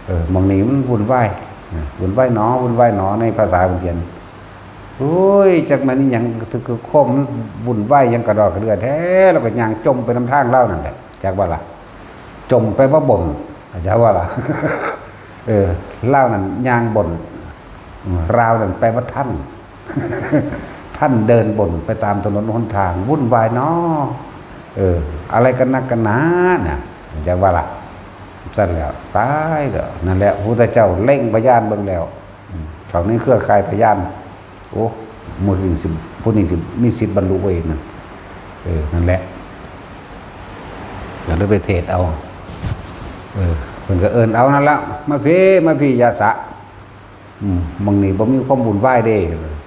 เออ หม่องนี้มันวุ่นวาย นะ วุ่นวายหนอ วุ่นวายหนอ ในภาษาเพิ่นเขียน โอ้ย จักแม่นอิหยัง คือความมันวุ่นวายหยังกระดอกกระเดื่อแท้ แล้วก็ย่างจมไปนำทางลาวนั่นแหละ จักว่าล่ะ จมไปว่าบ่น เข้าใจว่าล่ะ เออ ลาวนั่นย่างบ่น อืม ราวนั่นแปลว่าท่าน ท่านเดินบ่นไปตามถนนหนทาง วุ่นวายเนาะ เออ อะไรกันนักกันหนาน่ะ เข้าใจว่าล่ะ ซั่นแล้ว ตายแล้ว นั่นแหละ พระพุทธเจ้าเล็งพยานเบิ่งแล้ว อืม เขาในเครือข่ายพยาน โอ้ หมู่นี้สิ ผู้นี้สิมีสิทธิ์บรรลุเองนั่น เออ นั่นแหละ ก็เลยไปเทศน์เอา เออ เพิ่นก็เอิ้นเอานั่นละ มาพี้ มาพี้ ยะสะ อืม หม่องนี้บ่มีความวุ่นวายเด้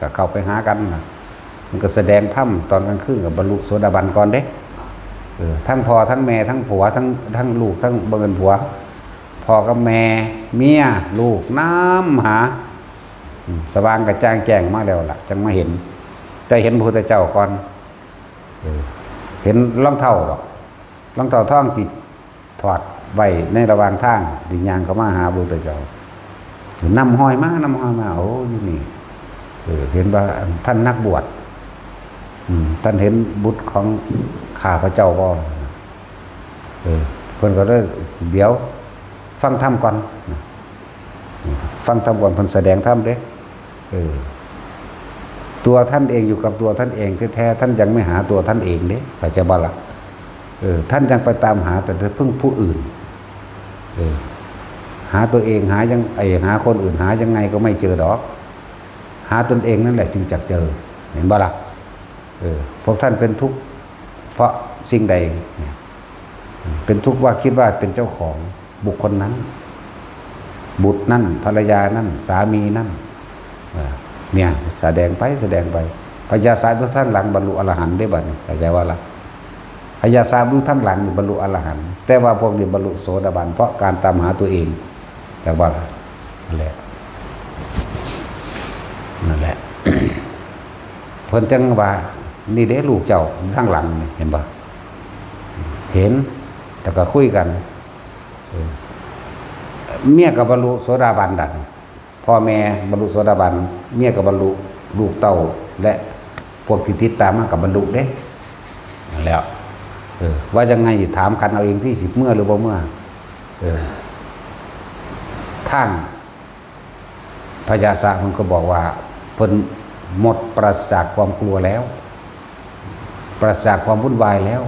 ก็เข้าไปหากันน่ะ มันก็แสดงธรรมตอนกลางคืนก็บรรลุโสดาบันก่อนเด้ เออ ทั้งพ่อทั้งแม่ทั้งผัวทั้ง ทั้งลูกทั้งบ่แม่นผัว พ่อกับแม่ เมีย ลูก นำหา อืม สว่างกระจ่างแจ้งมาแล้วล่ะ จั่งมาเห็น แต่เห็นพระพุทธเจ้าก่อน เออ เห็นรองเท้าดอก รองเท้าทองที่ถอดไว้ในระหว่างทาง ที่ย่างเข้ามาหาพระพุทธเจ้า นำฮอยมา นำฮอยมา โอ้ อยู่นี่ เออ เห็นว่าท่านนักบวช อืม ท่านเห็นบุตรของข้าพเจ้าบ่ เออ เพิ่นก็เลย เดี๋ยว ฟังธรรมก่อน ฟังธรรมก่อน เพิ่นแสดงธรรมเด้ เออ ตัวท่านเองอยู่กับตัวท่านเองแท้ๆ ท่านยังไม่หาตัวท่านเองเด้ เข้าใจบ่ล่ะ เออ ท่านยังไปตามหาแต่พึ่งผู้อื่น เออ หาตัวเองหายัง ไอ้หาคนอื่นหายังไงก็ไม่เจอดอก หาตนเองนั่นแหละจึงจะเจอ เห็นบ่ล่ะ เออ พวกท่านเป็นทุกข์เพราะสิ่งใดเนี่ย เป็นทุกข์ว่าคิดว่าเป็นเจ้าของบุคคลนั้น บุตรนั่น ภรรยานั่น สามีนั่น เออ เนี่ย แสดงไป แสดงไป พญาสายทุกท่านหลังบรรลุอรหันต์ได้บัดนี้ เข้าใจว่าล่ะ พญาสายทุกท่านหลังนี่บรรลุอรหันต์ แต่ว่าพวกนี้บรรลุโสดาบัน เพราะการตามหาตัวเอง แต่ว่าล่ะ นั่นแหละ นั่นแหละ เพิ่นจั่งว่า นี่เด้ลูกเจ้าทางหลังนี่ เห็นบ่ เห็น แต่ก็คุยกัน เออ เมียก็บรรลุโสดาบันดัน พ่อแม่บรรลุโสดาบัน เมียก็บรรลุ ลูกเต้า และพวกที่ติดตามมาก็บรรลุเด้ นั่นแหล้ว เออ ว่ายังไงถามกันเอาเองที่สิเมือหรือบ่เมือ เออ ทางพญาสะมันก็บอกว่าเพิ่นหมดปราศจากความกลัวแล้ว ปราศจากความวุ่นวายแล้ว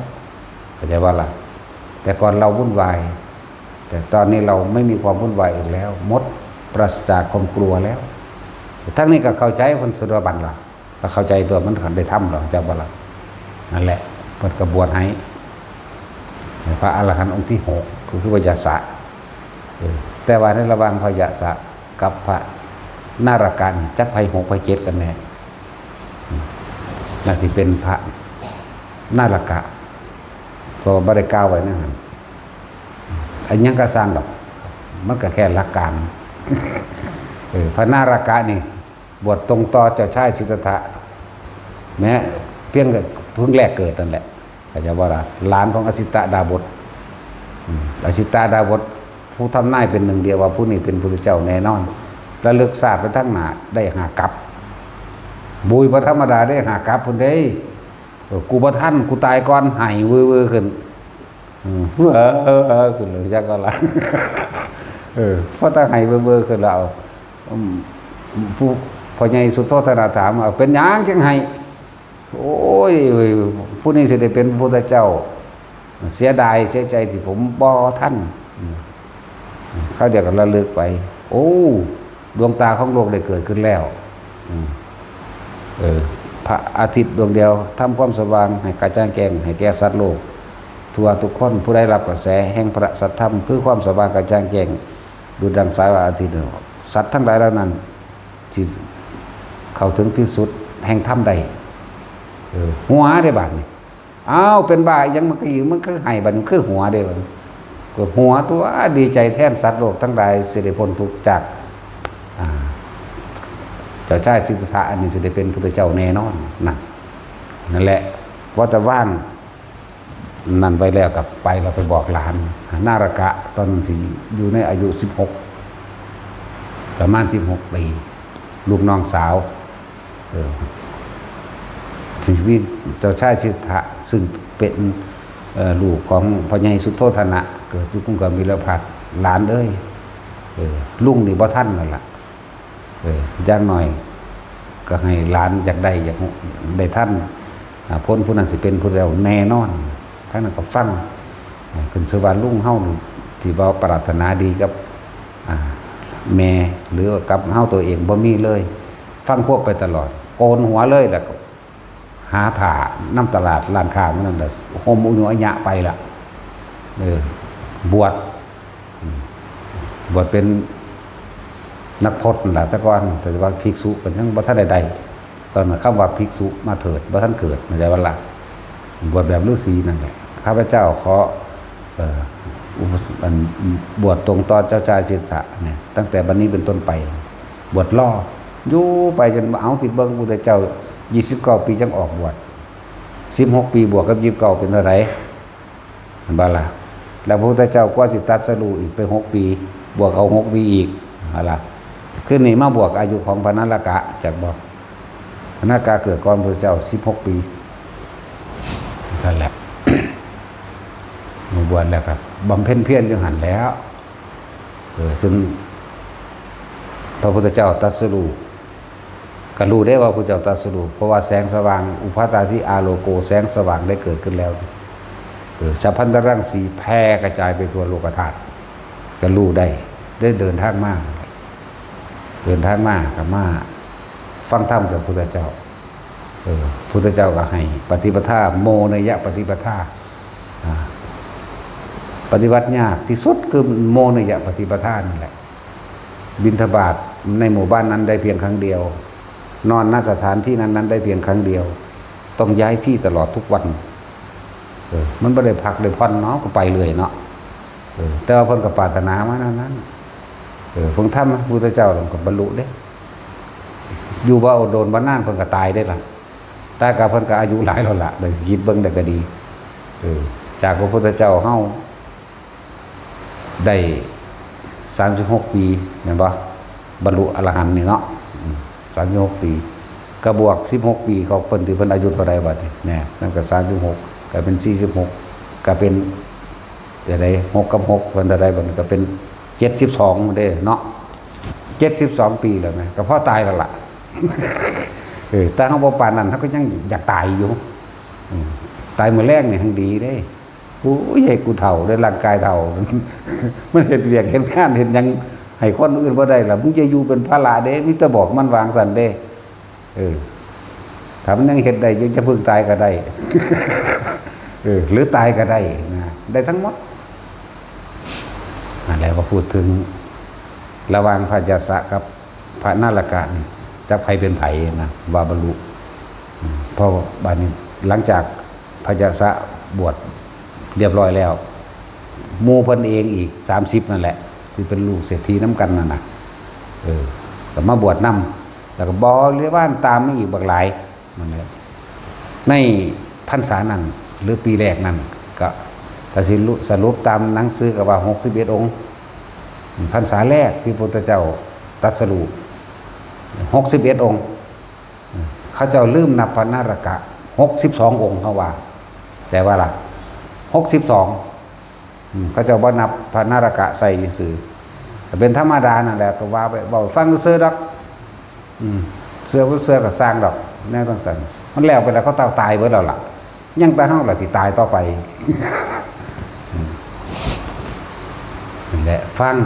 เข้าใจว่าล่ะ แต่ก่อนเราวุ่นวาย แต่ตอนนี้เราไม่มีความวุ่นวายอีกแล้ว หมดปราศจากความกลัวแล้ว ทั้งนี้ก็เข้าใจเพิ่นสุดบันล่ะ ก็เข้าใจตัวมันได้ทำหรอกจักบ่ล่ะ นั่นแหละเพิ่นก็บวชให้ พระอรหันต์องค์ที่หกก็คือพญาสะ เออ แต่ว่าในระหว่างพญาสะกับพระนารากะนี่จักไผหกไผเจ็ดกันแน่ น่าสิเป็นพระนารากะ เพราะว่าบ่ได้กล่าวไว้ในหั้น อันหยังก็ซ่างดอก มันก็แค่หลักการ เออ พระนารากะนี่ บวชตรงต่อเจ้าชายสิทธัตถะ แม้เพียงแต่เพิ่งแรกเกิดนั่นแหละ เข้าใจบ่ล่ะ หลานของอสิตดาบส อืม อสิตดาบส ผู้ทำนายเป็นหนึ่งเดียวว่าผู้นี้เป็นพุทธเจ้าแน่นอน ระลึกชาติไปทางหน้าได้ห้ากัป บุยบ่ธรรมดาได้ห้ากัปพุ้นเด้ เออ กูบ่ทัน กูตายก่อน ไห้วือๆขึ้น อืม เออ เออ เออ ขึ้นเลยจักก็ละ เออ พอตั้งไห้เบอร์ๆขึ้นแล้ว อืม ผู้ พ่อใหญ่สุโธธนะถามว่า เป็นหยังจังไห้ โอ้ย ผู้นี้สิได้เป็นพระพุทธเจ้า เสียดายเสียใจที่ผมบ่ทัน อืม เขาเดียวกันระลึกไป โอ้ ดวงตาของโลกได้เกิดขึ้นแล้ว อืม เออ พระอาทิตย์ดวงเดียวทำความสว่างให้กระจ่างแจ้งให้แก่สัตว์โลก ทั่วทุกคน ผู้ได้รับกระแสแห่งพระสัทธรรม คือความสว่างกระจ่างแจ้ง ดุจดังสายว่าอาทิตย์ สัตว์ทั้งหลายเหล่านั้น ที่เข้าถึงที่สุดแห่งธรรมได้ เออ หัวได้บาดนี่ อ้าว เป็นบ้าอีหยังเมื่อกี้ มันคือไห้บาดนี้ คือหัวได้บาดนี้ ก็หัวตัว ดีใจแทนสัตว์โลกทั้งหลาย สิได้พ้นทุกข์จาก อ่า เจ้าชายสิทธัตถะ อันนี้สิได้เป็นพุทธเจ้าแน่นอน นั่น นั่นแหละ ว่าแต่ว่าง นั่นไปแล้วกับไปเราไปบอกหลาน นารากะ ตอนนั้นสิอยู่ในอายุสิบหก ประมาณสิบหกปี ลูกน้องสาว เออ ที่มีเจ้าชายสิทธัตถะ ซึ่งเป็น เอ่อ ลูกของพ่อใหญ่สุโธธนะ เกิดอยู่กรุงกบิลพัสดุ์ หลานเอ้ย เออ ลุงนี่บ่ทันแล้วล่ะ เออ อย่างน้อยก็ให้หลานอยากได้ อยากได้ทัน อ่า พ้นผู้นั้นสิเป็นผู้เดียวแน่นอน ทั้งนั้นก็ฟัง อ่า ขึ้นชื่อว่าลุงเฮานี่ที่ว่าปรารถนาดีกับ อ่า แม่หรือกับเฮาตัวเองบ่มีเลย ฟังพวกไปตลอด โกนหัวเลย แล้วก็หาผ้าน้ำตลาดร้านค้ามันนั่นแหละ ห่มอุญุอะยะไปละ เออ บวช อืม บวชเป็นนักพจน์นั่นล่ะซะก่อน แต่ว่าภิกษุก็ยังบ่ทันได้ได้ ตอนนั้นคำว่าภิกษุมาเถิด บ่ทันเกิด เข้าใจบ่ล่ะ บวชแบบฤาษีนั่นแหละ ข้าพเจ้าขอ เอ่อ อุปส- อัน บวชตรงต่อเจ้าชายสิทธัตถะเนี่ย ตั้งแต่บัดนี้เป็นต้นไป บวชรอ อยู่ไปจนเอา คิดเบิ่ง พุทธเจ้า ยี่สิบเก้าปีจังออกบวช สิบหกปีบวกกับยี่สิบเก้าเป็นเท่าไหร่ เห็นบ่ล่ะ แล้วพระพุทธเจ้ากว่าสิตรัสรู้อีกไปหกปี บวกเอาหกปีอีก เอาล่ะ คืนนี้มาบวกอายุของพระนารากะ จักบ่ พระนารากะเกิดก่อนพระพุทธเจ้าสิบหกปี นั่นแหละ มาบวชแล้วครับ บำเพ็ญเพียรอยู่หั่นแหล้ว เออ จนพระพุทธเจ้าตรัสรู้ ก็รู้ได้ว่าพระเจ้าตรัสรู้ เพราะว่าแสงสว่าง อุปาทาธิอาโลโก แสงสว่างได้เกิดขึ้นแล้ว เออ ฉัพพันธรังสีแผ่กระจายไปทั่วโลกธาตุ ก็รู้ได้ ได้เดินทางมา เดินทางมาก็มาฟังธรรมจากพุทธเจ้า เออ พุทธเจ้าก็ให้ปฏิปทา โมเนยปฏิปทา อ่า ปฏิบัติยากที่สุดคือโมเนยปฏิปทานั่นแหละ บิณฑบาตในหมู่บ้านนั้นได้เพียงครั้งเดียว นอนณสถานที่นั้นๆได้เพียงครั้งเดียว ต้องย้ายที่ตลอดทุกวัน เออ มันบ่ได้พักได้ผ่อนเนาะ ก็ไปเรื่อยเนาะ เออ แต่ว่าเพิ่นก็ปรารถนามาแนวนั้น เออ เพิ่นทำพุทธเจ้าเพิ่นก็บรรลุเด้ อยู่บ่โดนบ่นานเพิ่นก็ตายเด้ล่ะ แต่ก็เพิ่นก็อายุหลายแล้วล่ะ ได้คิดเบิ่งได้ก็ดี เออ จากพระพุทธเจ้าเฮา ได้สามสิบหกปี แม่นบ่ บรรลุอรหันต์นี่เนาะ อืม สามสิบหกปี ก็บวกสิบหกปีของเพิ่น ที่เพิ่นอายุเท่าใดบัดนี้ แหน่ นั่นก็สามสิบหก ก็เป็นสี่สิบหก ก็เป็น เดี๋ยวใด หกกับหก เพิ่นเท่าใด บัดนี้ก็เป็น เจ็ดสิบสอง เด้เนาะ เจ็ดสิบสอง ปีแล้วแหม ก็พอตายแล้วล่ะ เออ แต่เฮาบ่ปานนั้น เฮาก็ยังอยากตายอยู่ อืม ตายมื้อแลงนี่แฮ่งดีเด้ โอ้ย ให้กูเฒ่าเด้ ร่างกายเฒ่า มันเฮ็ดเวียกเฮ็ดงานเฮ็ดหยังให้คนอื่นบ่ได้ล่ะ มึงจะอยู่เป็นภาระเด้ มีแต่บอกมันวางซั่นเด้ เออ ถ้ามันยังเฮ็ดได้อยู่ จะพึ่งตายก็ได้ เออ หรือตายก็ได้นะ ได้ทั้งหมด นั่นแหละ พอพูดถึงระหว่างพระยาสะกับพระนารกะนี่ จักไผเป็นไผนะ ว่าบรรลุ อืม เพราะบัดนี้หลังจากพระยาสะบวชเรียบร้อยแล้ว หมู่เพิ่นเองอีก สามสิบ นั่นแหละ ที่เป็นลูกเศรษฐีนำกันนั่นน่ะ เออ ก็มาบวชนำ แล้วก็บริวารตามมาอีกบักหลาย นั่นแหละ ในพรรษานั้น หรือปีแรกนั้น ก็ ถ้าสิสรุปตามหนังสือก็ว่า หกสิบเอ็ด องค์ พรรษาแรกที่พระพุทธเจ้าตรัสรู้ หกสิบเอ็ด องค์ เขาเจ้าลืมนับพระนารกะ หกสิบสอง องค์ เขาว่า แต่ว่าล่ะ หกสิบสอง อืม เขาเจ้าบ่นับพระนารกะใส่ซื่อ แต่เป็นธรรมดานั่นแหละ ก็ว่าไป เว้าฟังซื่อดอก อืม เชื่อบ่เชื่อก็ซ่างดอก แนวจั่งซั่น มันแล้วไปแล้ว เขาเจ้าตายเบิดแล้วล่ะ ยังแต่เฮาล่ะสิตายต่อไป อืม นั่นแหละ ฟัง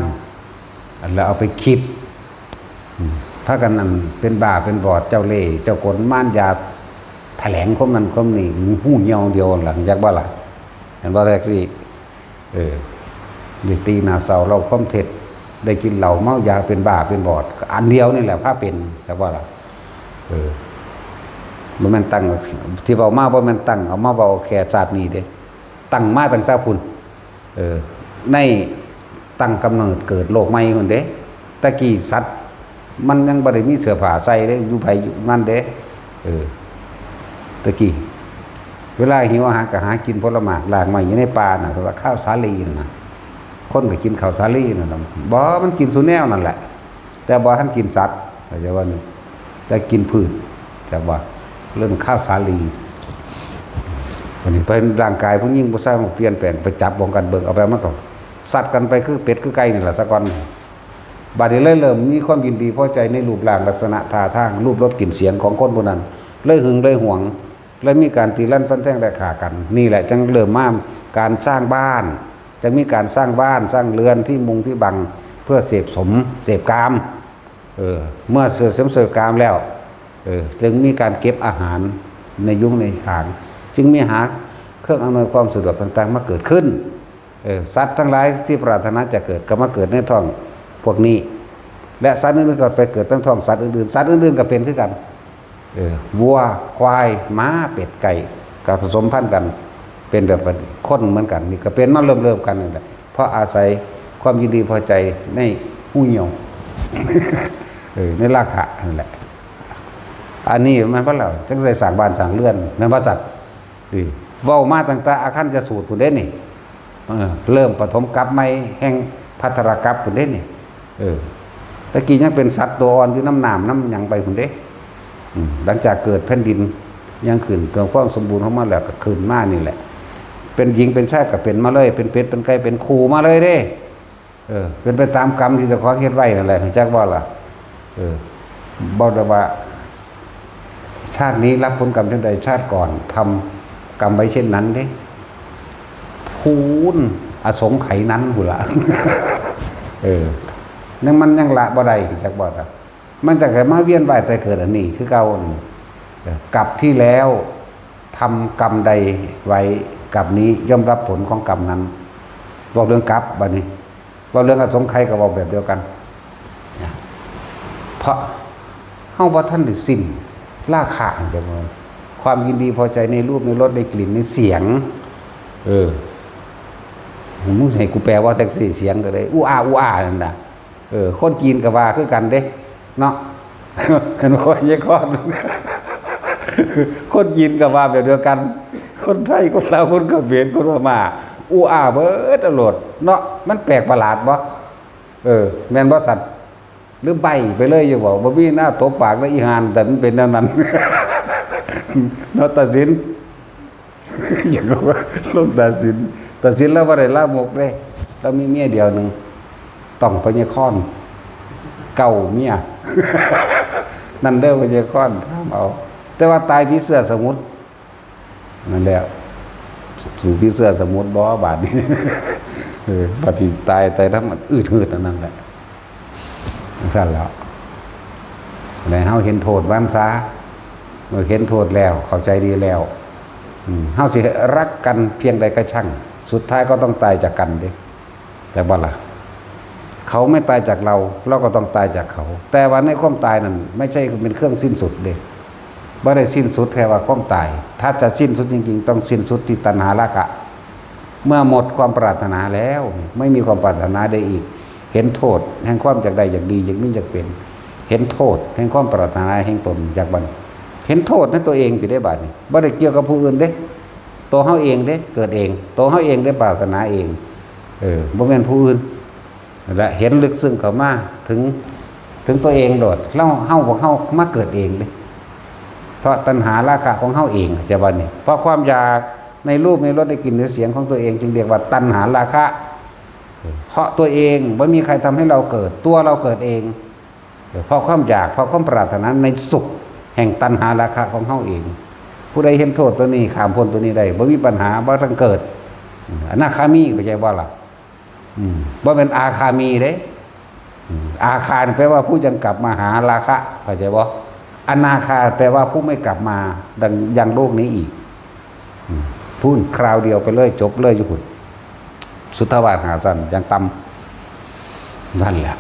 แล้วเอาไปคิด อืม พากันนั่นเป็นบ้าเป็นบอด เจ้าเล่ห์เจ้ากล มารยา แถลงความนั้นความนี้ ฮู้เหี่ยวเดียวหลัง จักบ่ล่ะ เห็นบ่ แท็กซี่ เออ ได้ตีหน้าเศร้า เล่าความเท็จ ได้กินเหล้าเมายาเป็นบ้าเป็นบอด อันเดียวนี่แหละพาเป็น จักบ่ล่ะ เออ บ่แม่นตั้ง ที่เว้ามาบ่แม่นตั้งเอามาเว้าแค่ชาตินี้เด้ ตั้งมาตั้งแต่พุ้น เออ ในตั้งกำเนิดเกิดโลกใหม่พุ้นเด้ แต่กี้สัตว์มันยังบ่ได้มีเสื้อผ้าใส่เด้ อยู่ไผอยู่มันเด้ เออ แต่กี้ เวลาหิวอาหารก็หากินผลหมากรากไม้อยู่ในป่าน่ะ เพิ่นว่าข้าวสาลีนั่นน่ะ คนก็กินข้าวสาลีนั่นน่ะ บ่ มันกินซุแนวนั่นแหละ แต่บ่ทันกินสัตว์ เข้าใจบ่นี่ แต่กินพืช จักบ่ เรื่องข้าวสาลี บัดนี้ไปร่างกายผู้หญิงผู้ชายมันเปลี่ยนแปลง ไปจับบ่งกันเบิ่ง เอาไปมันก็สัตว์กันไปคือเป็ดคือไก่นี่ล่ะซะก่อน บัดนี้เลยเริ่มมีความยินดีพอใจในรูปร่างลักษณะท่าทาง รูปรสกลิ่นเสียงของคนผู้นั้น เลยหึงเลยหวง เลยมีการตีลั่นฟันแทงและฆ่ากัน นี่แหละจึงเริ่มมาการสร้างบ้าน จึงมีการสร้างบ้านสร้างเรือนที่มุงที่บังเพื่อเสพสม เสพกาม เออ เมื่อเสพสมเสพกามแล้ว เออ จึงมีการเก็บอาหารในยุ้งในฉาง จึงมีหาเครื่องอำนวยความสะดวกต่างๆ มาเกิดขึ้น เออ สัตว์ทั้งหลายที่ปรารถนาจะเกิดก็มาเกิดในท้องพวกนี้ และสัตว์อื่นๆก็ไปเกิดในท้องสัตว์อื่นๆ สัตว์อื่นๆก็เป็นคือกัน เออ วัว ควาย หมา เป็ด ไก่ ก็ผสมพันธุ์กัน เป็นแบบกัน คนเหมือนกัน นี่ก็เป็นมาเริ่มๆกันนั่นแหละ เพราะอาศัยความยินดีพอใจในฮู้เหี่ยว เออ ในราคะนั่นแหละ อันนี้มันเพราะเราจังได้สร้างบ้านสร้างเรือน แม่นบ่ซั่น เออ เว้ามาตั้งแต่อาคันธสูตรพุ้นเด้นี่ เออ เริ่มปฐมกัปใหม่แห่งภัทรกัปพุ้นเด้นี่ เออ ตะกี้ยังเป็นสัตว์ตัวอ่อนอยู่นำน้ำนำหยังไปพุ้นเด้ อืม หลังจากเกิดแผ่นดินยังขึ้น เกิดความสมบูรณ์ของมันแล้วก็ขึ้นมานี่แหละ เป็นหญิงเป็นชายก็เป็นมาเลย เป็นเป็ดเป็นไก่เป็นคู่มาเลยเด้ เออ เป็นไปตามกรรมที่เจ้าของเฮ็ดไว้นั่นแหละ รู้จักบ่ล่ะ เออ บ่ได้ว่า ชาตินี้รับผลกรรมเช่นใด ชาติก่อนทำกรรมไว้เช่นนั้นเด้ พู้นอสงไขยนั้นพุ้นล่ะ เออ นั่นมันยังละบ่ได้ รู้จักบ่ล่ะ มันจั่งได้มาเวียนว่ายตายเกิดอันนี้คือเก่า เออ กัปที่แล้วทำกรรมใดไว้ กัปนี้ย่อมรับผลของกรรมนั้น เว้าเรื่องกัปบัดนี้ เว้าเรื่องอสงไขยก็เว้าแบบเดียวกัน นะ เพราะเฮาบ่ทันได้สิ้นราคะ จั่งว่า ความยินดีพอใจในรูปในรสในกลิ่นในเสียง เออ มึงสิให้กูแปลว่าแท็กซี่เสียงก็ได้ อู้อาอู้อานั่นน่ะ เออ คนจีนก็ว่าคือกันเด้ เนาะ เห็นบ่ ยายคอน คนจีนก็ว่าแบบเดียวกัน คนไทย คนลาว คนเขมร คนพม่า อู้อาเบิดอโลด เนาะ มันแปลกประหลาดบ่ เออ แม่นบ่ซั่น หรือใบ้ไปเลยอยู่บ่ บ่มีหน้าตบปากเลยอีห่า แต่มันเป็นแนวนั้น เนาะ ตัดสิน จั่งว่าลงตัดสิน ตัดสินแล้วบ่ได้ลามกเด้ แล้วมีเมียเดียวหนึ่ง ต้องพญาคอน เก้าเมีย นั่นเด้อพญาคอน ถามเอา แต่ว่าตายผีเสื้อสมุทร นั่นแหละ สู่ผีเสื้อสมุทรบ่บาดนี้ เออ บัดที่ตาย ตายทั้งอืดหืดอันนั้นแหละ จั่งซั่นแล้ว แล้วเฮาเห็นโทษมันซะ เมื่อเห็นโทษแล้ว เข้าใจดีแล้ว อืม เฮาสิรักกันเพียงใดก็ช่าง สุดท้ายก็ต้องตายจากกันเด้ แต่บ่ล่ะ เขาไม่ตายจากเรา เราก็ต้องตายจากเขา แต่ว่าในความตายนั้น ไม่ใช่เป็นเครื่องสิ้นสุดเด้ บ่ได้สิ้นสุดแค่ว่าความตาย ถ้าจะสิ้นสุดจริงๆ ต้องสิ้นสุดที่ตัณหาราคะ เมื่อหมดความปรารถนาแล้ว ไม่มีความปรารถนาได้อีก เห็นโทษแห่งความอยากได้ อยากดี อยากมี อยากเป็น เห็นโทษแห่งความปรารถนาแห่งตน จากบัด เห็นโทษในตัวเองไปได้บัดนี้ บ่ได้เกี่ยวกับผู้อื่นเด้ ตัวเฮาเองเด้ เกิดเอง ตัวเฮาเองได้ปรารถนาเอง เออ บ่แม่นผู้อื่น นั่นแหละ เห็นลึกซึ้งเข้ามาถึง ถึงตัวเองโลด เฮา เฮา พวกเฮามาเกิดเองเด้ เพราะตัณหาราคะของเฮาเอง จะว่านี่ เพราะความอยากในรูป ในรส ในกลิ่น ในเสียงของตัวเอง จึงเรียกว่าตัณหาราคะ เพราะตัวเอง บ่มีใครทำให้เราเกิด ตัวเราเกิดเอง เพราะความอยาก เพราะความปรารถนาในสุขแห่งตัณหาราคะของเฮาเอง ผู้ใดเห็นโทษตัวนี้ ข้ามพ้นตัวนี้ได้ บ่มีปัญหา บ่ต้องเกิด อนาคามี เข้าใจบ่ล่ะ อืม บ่แม่นอาคามีเด้ อืม อาคานี่แปลว่าผู้ยังกลับมาหาราคะ เข้าใจบ่ อนาคาแปลว่าผู้ไม่กลับมาดัง ยังโลกนี้อีก อืม พู้นคราวเดียวไปเลย จบเลยอยู่พุ้น สุทธาวาสห้าชั้น อย่างต่ำ นั่นแหละ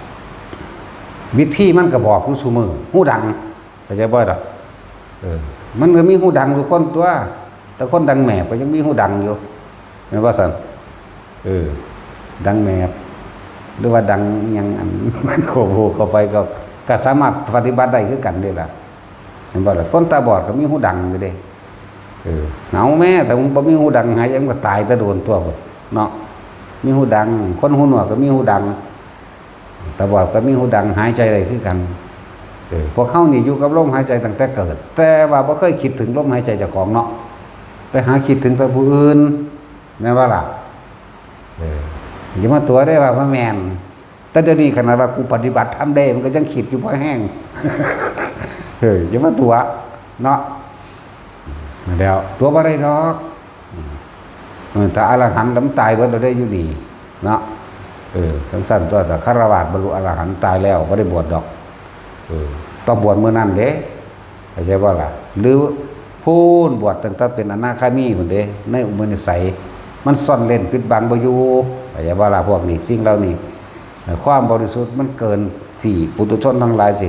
วิธีมันก็บอกอยู่ซุมื้อ หูดัง เข้าใจบ่ล่ะ เออ มันก็มีหูดังทุกคนตัว แต่คนดังแหมบก็ยังมีหูดังอยู่ แม่นบ่ซั่น เออ ดังแหมบ หรือว่าดังอิหยังอัน มันโอ้โห เข้าไปก็ ก็สามารถปฏิบัติได้คือกันเด้ล่ะ แม่นบ่ล่ะ คนตาบอดก็มีหูดังอยู่เด้ เออ เอาแม่ แต่มันบ่มีหูดัง หายใจมันก็ตายแต่โดนตัวพุ้นเนาะ มีหูดัง คนหูหนวกก็มีหูดัง ตาบอดก็มีหูดัง หายใจได้คือกัน เออ พวกเฮานี่อยู่กับลมหายใจตั้งแต่เกิด แต่ว่าบ่เคยคิดถึงลมหายใจเจ้าของเนาะ ไปหาคิดถึงแต่ผู้อื่น แม่นบ่ล่ะ เออ อย่ามาตั๋วได้ว่าบ่แม่น แต่เดี๋ยวนี้ขนาดว่ากูปฏิบัติธรรมได้ มันก็ยังคิดอยู่พอแฮง เออ อย่ามาตั๋วเนาะ แล้วตั๋วบ่ได้ดอก เออ ถ้าอรหันต์แล้วมันตายเบิดแล้วเด้อยู่นี่เนาะ เออ จั่งซั่นตัว ถ้าฆราวาสบรรลุอรหันต์ตายแล้วบ่ได้บวชดอก เออ ต้องบวชมื้อนั้นเด้ เข้าใจบ่ล่ะ หรือพู้นบวชตั้งแต่เป็นอนาคามีพุ้นเด้ ในอุปนิสัย มันซ่อนเร้นปิดบังบ่อยู่ เข้าใจบ่ล่ะ พวกนี้ สิ่งเหล่านี้ ความบริสุทธิ์มันเกินที่ปุถุชนทั้งหลายสิ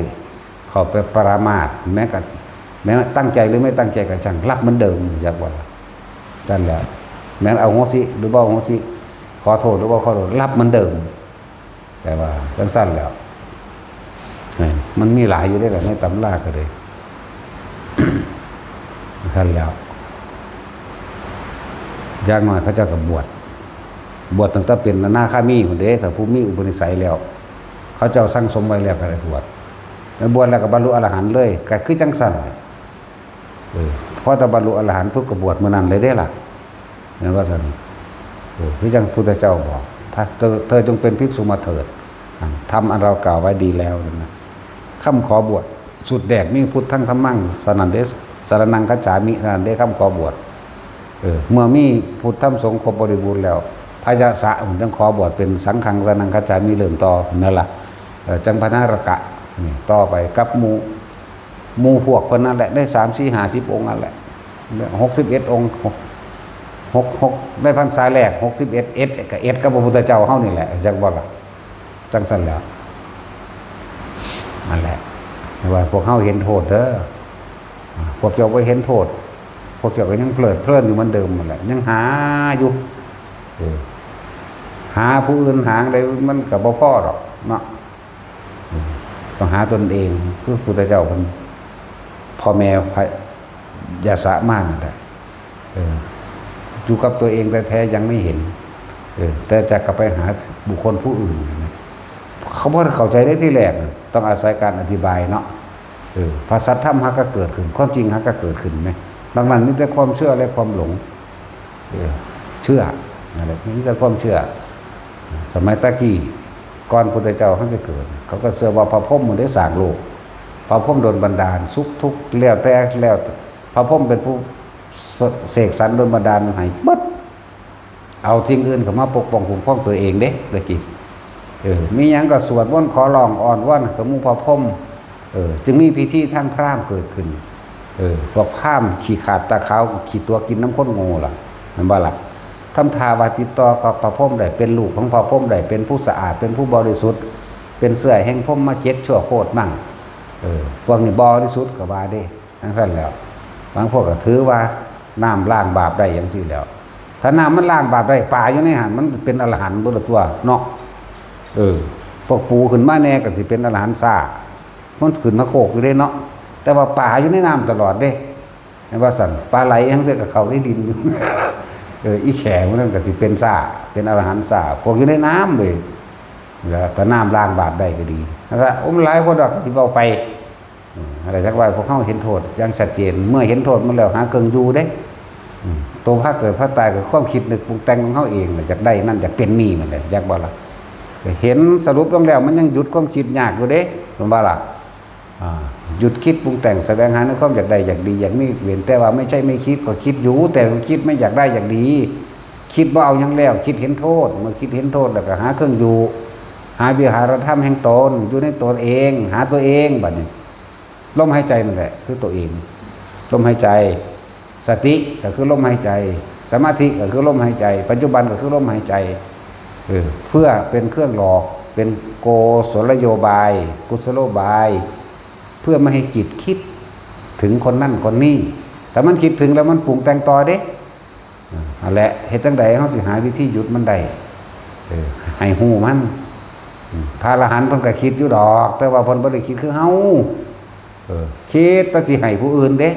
เข้าไปประมาท แม้กระ แม้ตั้งใจหรือไม่ตั้งใจก็ช่าง รับเหมือนเดิม จักว่า นั่นแหละ แม้นอโหสิหรือบ่อโหสิ ขอโทษหรือบ่ขอโทษ รับเหมือนเดิม แต่ว่าจั่งซั่นแล้ว เอ้ย มันมีหลายอยู่เด้ล่ะ ในตำราก็เลย ซั่นแล้ว อย่างน้อยเขาเจ้าก็บวช บวชตั้งแต่เป็นอนาคามีพุ้นเด้ ถ้าผู้มีอุปนิสัยแล้ว เขาเจ้าสั่งสมไว้แล้วก็ได้บวช แล้วบวชแล้วก็บรรลุอรหันต์เลย ก็คือจั่งซั่น เออ พอแต่บรรลุอรหันต์ปุ๊บก็บวชมื้อนั้นเลยเด้ล่ะ แม่นว่าซั่น เออ คือจั่งพุทธเจ้าบอก ถ้าเธอ เธอจงเป็นภิกษุมาเถิด อ่ะ ธรรมอันเรากล่าวไว้ดีแล้วนั่นนะ คำขอบวช สุดแดกมีพุทธังธัมมัง สรณังเด สรณังคัจฉามิ เท่านั้นเด้ คำขอบวช เออ เมื่อมีพุทธธรรมสงฆ์ครบบริบูรณ์แล้ว พยสสะ มันจั่งขอบวชเป็นสังฆังสรณังคัจฉามิ เริ่มต่อนั่นล่ะ เออ จั่งพระนรกะ นี่ ต่อไปกับหมู่ หมู่พวกเพิ่นนั่นแหละ ได้สาม สี่ ห้าสิบ องค์นั่นแหละ หกสิบเอ็ด องค์ หก หก หก ในพรรษาแรก หกสิบเอ็ด เอ็ด กับ เอ็ด กับพระพุทธเจ้าเฮานี่แหละ จักบ่ล่ะ จั่งซั่นแหล้ว นั่นแหละ แต่ว่าพวกเฮาเห็นโทษเด้อ พวกเจ้าบ่เห็นโทษ พวกเจ้าก็ยังเพลิดเพลินอยู่เหมือนเดิมนั่นแหละ ยังหาอยู่ เออ หาผู้อื่นหาได้มันก็บ่พอดอกเนาะ อืม ต้องหาตนเอง คือพุทธเจ้าเพิ่น พ่อแม่พระยาสะมารนั่นแหละ เออ อยู่กับตัวเองแท้ๆยังไม่เห็น เออ แต่จะกลับไปหาบุคคลผู้อื่นนะ เขาบ่เข้าใจได้ที่แรกนะ ต้องอาศัยการอธิบายเนาะ เออ พระสัทธรรมหากเกิดขึ้น ความจริงหากเกิดขึ้นไหม นอกนั้นมีแต่ความเชื่อและความหลง เชื่ออะไรนี่ก็ความเชื่อ สมัยตะกี้ก่อนพุทธเจ้าเขาจะเกิด เขาก็เชื่อว่าพระพรหมมันได้สร้างโลก พระพรหมดลบันดาลสุขทุกข์แล้วแต่แล้วพระพรหมเป็นผู้เสกสรรดลบันดาลให้หมด เอาสิ่งอื่นเข้ามาปกป้องคุ้มครองตัวเองเด้ตะกี้เออมีหยังก็สวดมนต์ขอร้องอ้อนวอนกับหมู่พระพรหมเออจึงมีพิธีทางพราหมณ์เกิดขึ้นเออพวกพราหมณ์ขี้ขาดตาขาวขี้ตัวกินน้ำข้นโง่ล่ะมันบ่ล่ะทำท่าว่าติดต่อกับพระพรหมได้เป็นลูกของพระพรหมได้เป็นผู้สะอาดเป็นผู้บริสุทธิ์เป็นเสื้อแห่งพรหมมาเจ็ดชั่วโคตรมั่งเออพวกนี้บริสุทธิ์ก็ว่าเด้ จั่งซั่นแหล้วบางพวกก็ถือว่าน้ำล้างบาปได้จั่งซี้แหล้วถ้าน้ำมันล้างบาปได้ปลาอยู่ในหั้นมันเป็นอรหันต์เบิดละตัวเนาะเออพวกปูขึ้นมาแน่ก็สิเป็นอรหันต์ซ่ามันขึ้นมาโคกอยู่เด้เนาะแต่ว่าปลาอยู่ในน้ำตลอดเด้เห็นว่าซั่นปลาไหลจั่งซี้ก็เข้าในดินอยู่เอออีแขมันนั่นก็สิเป็นซ่าเป็นอรหันต์ซ่าพวกอยู่ในน้ำเว้ยแล้วถ้าน้ำล้างบาปได้ก็ดีนะครับโอ้มันหลายคนดอกที่เว้าไป อืมอะไรจักว่าพวกเขาเห็นโทษอย่างชัดเจน เมื่อเห็นโทษมันแล้วหาเครื่องอยู่เด้อืมตัวพาเกิดพาตายกับความคิดนึกปรุงแต่งของเขาเองน่ะอยากได้นั่นอยากเป็นนี่นั่นแหละจักบ่ล่ะเห็นสรุปลงแล้วมันยังหยุดความคิดยากอยู่เด้เห็นบ่ล่ะอ่าหยุดคิดปรุงแต่งแสวงหาในความอยากได้อยากดีอยากมีเว้นแต่ว่าไม่ใช่ไม่คิดก็คิดอยู่แต่มันคิดไม่อยากได้อยากดี คิดว่าเอาหยังแล้วคิดเห็นโทษเมื่อคิดเห็นโทษแล้วก็หาเครื่องอยู่หาวิหารธรรมแห่งตนอยู่ในตนเอง หาตัวเองบัดนี้ ลมหายใจนั่นแหละคือตัวเองลมหายใจ สติก็คือลมหายใจ สมาธิก็คือลมหายใจ ปัจจุบันก็คือลมหายใจเออเพื่อเป็นเครื่องหลอกเป็นโกศลโยบาย กุศโลบาย เพื่อไม่ให้จิตคิดถึงคนนั่นคนนี้แต่มันคิดถึงแล้วมันปรุงแต่งต่อเด้อันแหละเหตุจังใดเขาสิหาวิธีหยุดมันได้เออให้หูมันพระอรหันต์เพิ่นก็คิดอยู่ดอก แต่ว่าเพิ่นบ่ได้คิดคือเฮา เออคิดแต่สิให้ผู้อื่นเด้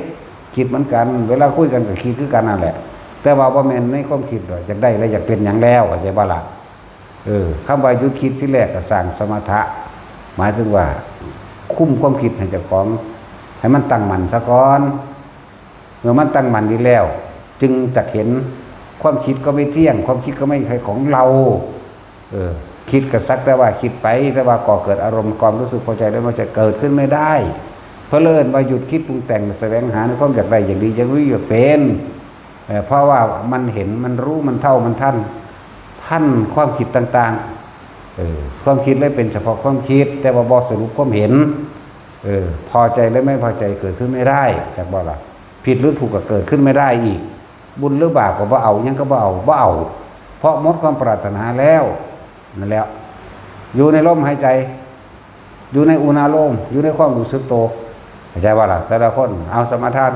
คิดเหมือนกัน เวลาคุยกันก็คิดคือกันนั่นแหละ แต่ว่าบ่แม่นในความคิดดอกอยากได้และอยากเป็นหยังแล้วเข้าใจบ่ล่ะเออคำว่าหยุดคิดที่แรกก็สร้างสมถะ หมายถึงว่าคุมความคิดให้เจ้าของให้มันตั้งมั่นซะก่อนเมื่อมันตั้งมั่นดีแล้ว จึงจะเห็นความคิดก็ไม่เที่ยง ความคิดก็ไม่ใช่ของเรา เออคิดก็สักแต่ว่าคิดไปแต่ว่าก่อเกิดอารมณ์ความรู้สึกพอใจแล้วมันจะเกิดขึ้นไม่ได้ เพราะเลินว่าหยุดคิดปรุงแต่งแสวงหาในความอยากได้อย่างดีอย่างรู้อยากเป็นเออเพราะว่ามันเห็นมันรู้มันเท่ามันทันทันความคิดต่างๆเออความคิดเลยเป็นเฉพาะความคิด แต่ว่าบ่สรุปความเห็นเออพอใจและไม่พอใจเกิดขึ้นไม่ได้จากบ่ล่ะผิดหรือถูกก็เกิดขึ้นไม่ได้อีก บุญหรือบาปก็บ่เอายังก็บ่เอาบ่เอาเพราะหมดความปรารถนาแล้วนั่นแหละอยู่ในลมหายใจ อยู่ในอุณาโลมอยู่ในความรู้สึกโตเข้าใจว่าล่ะแต่ละคนเอาสมาทาน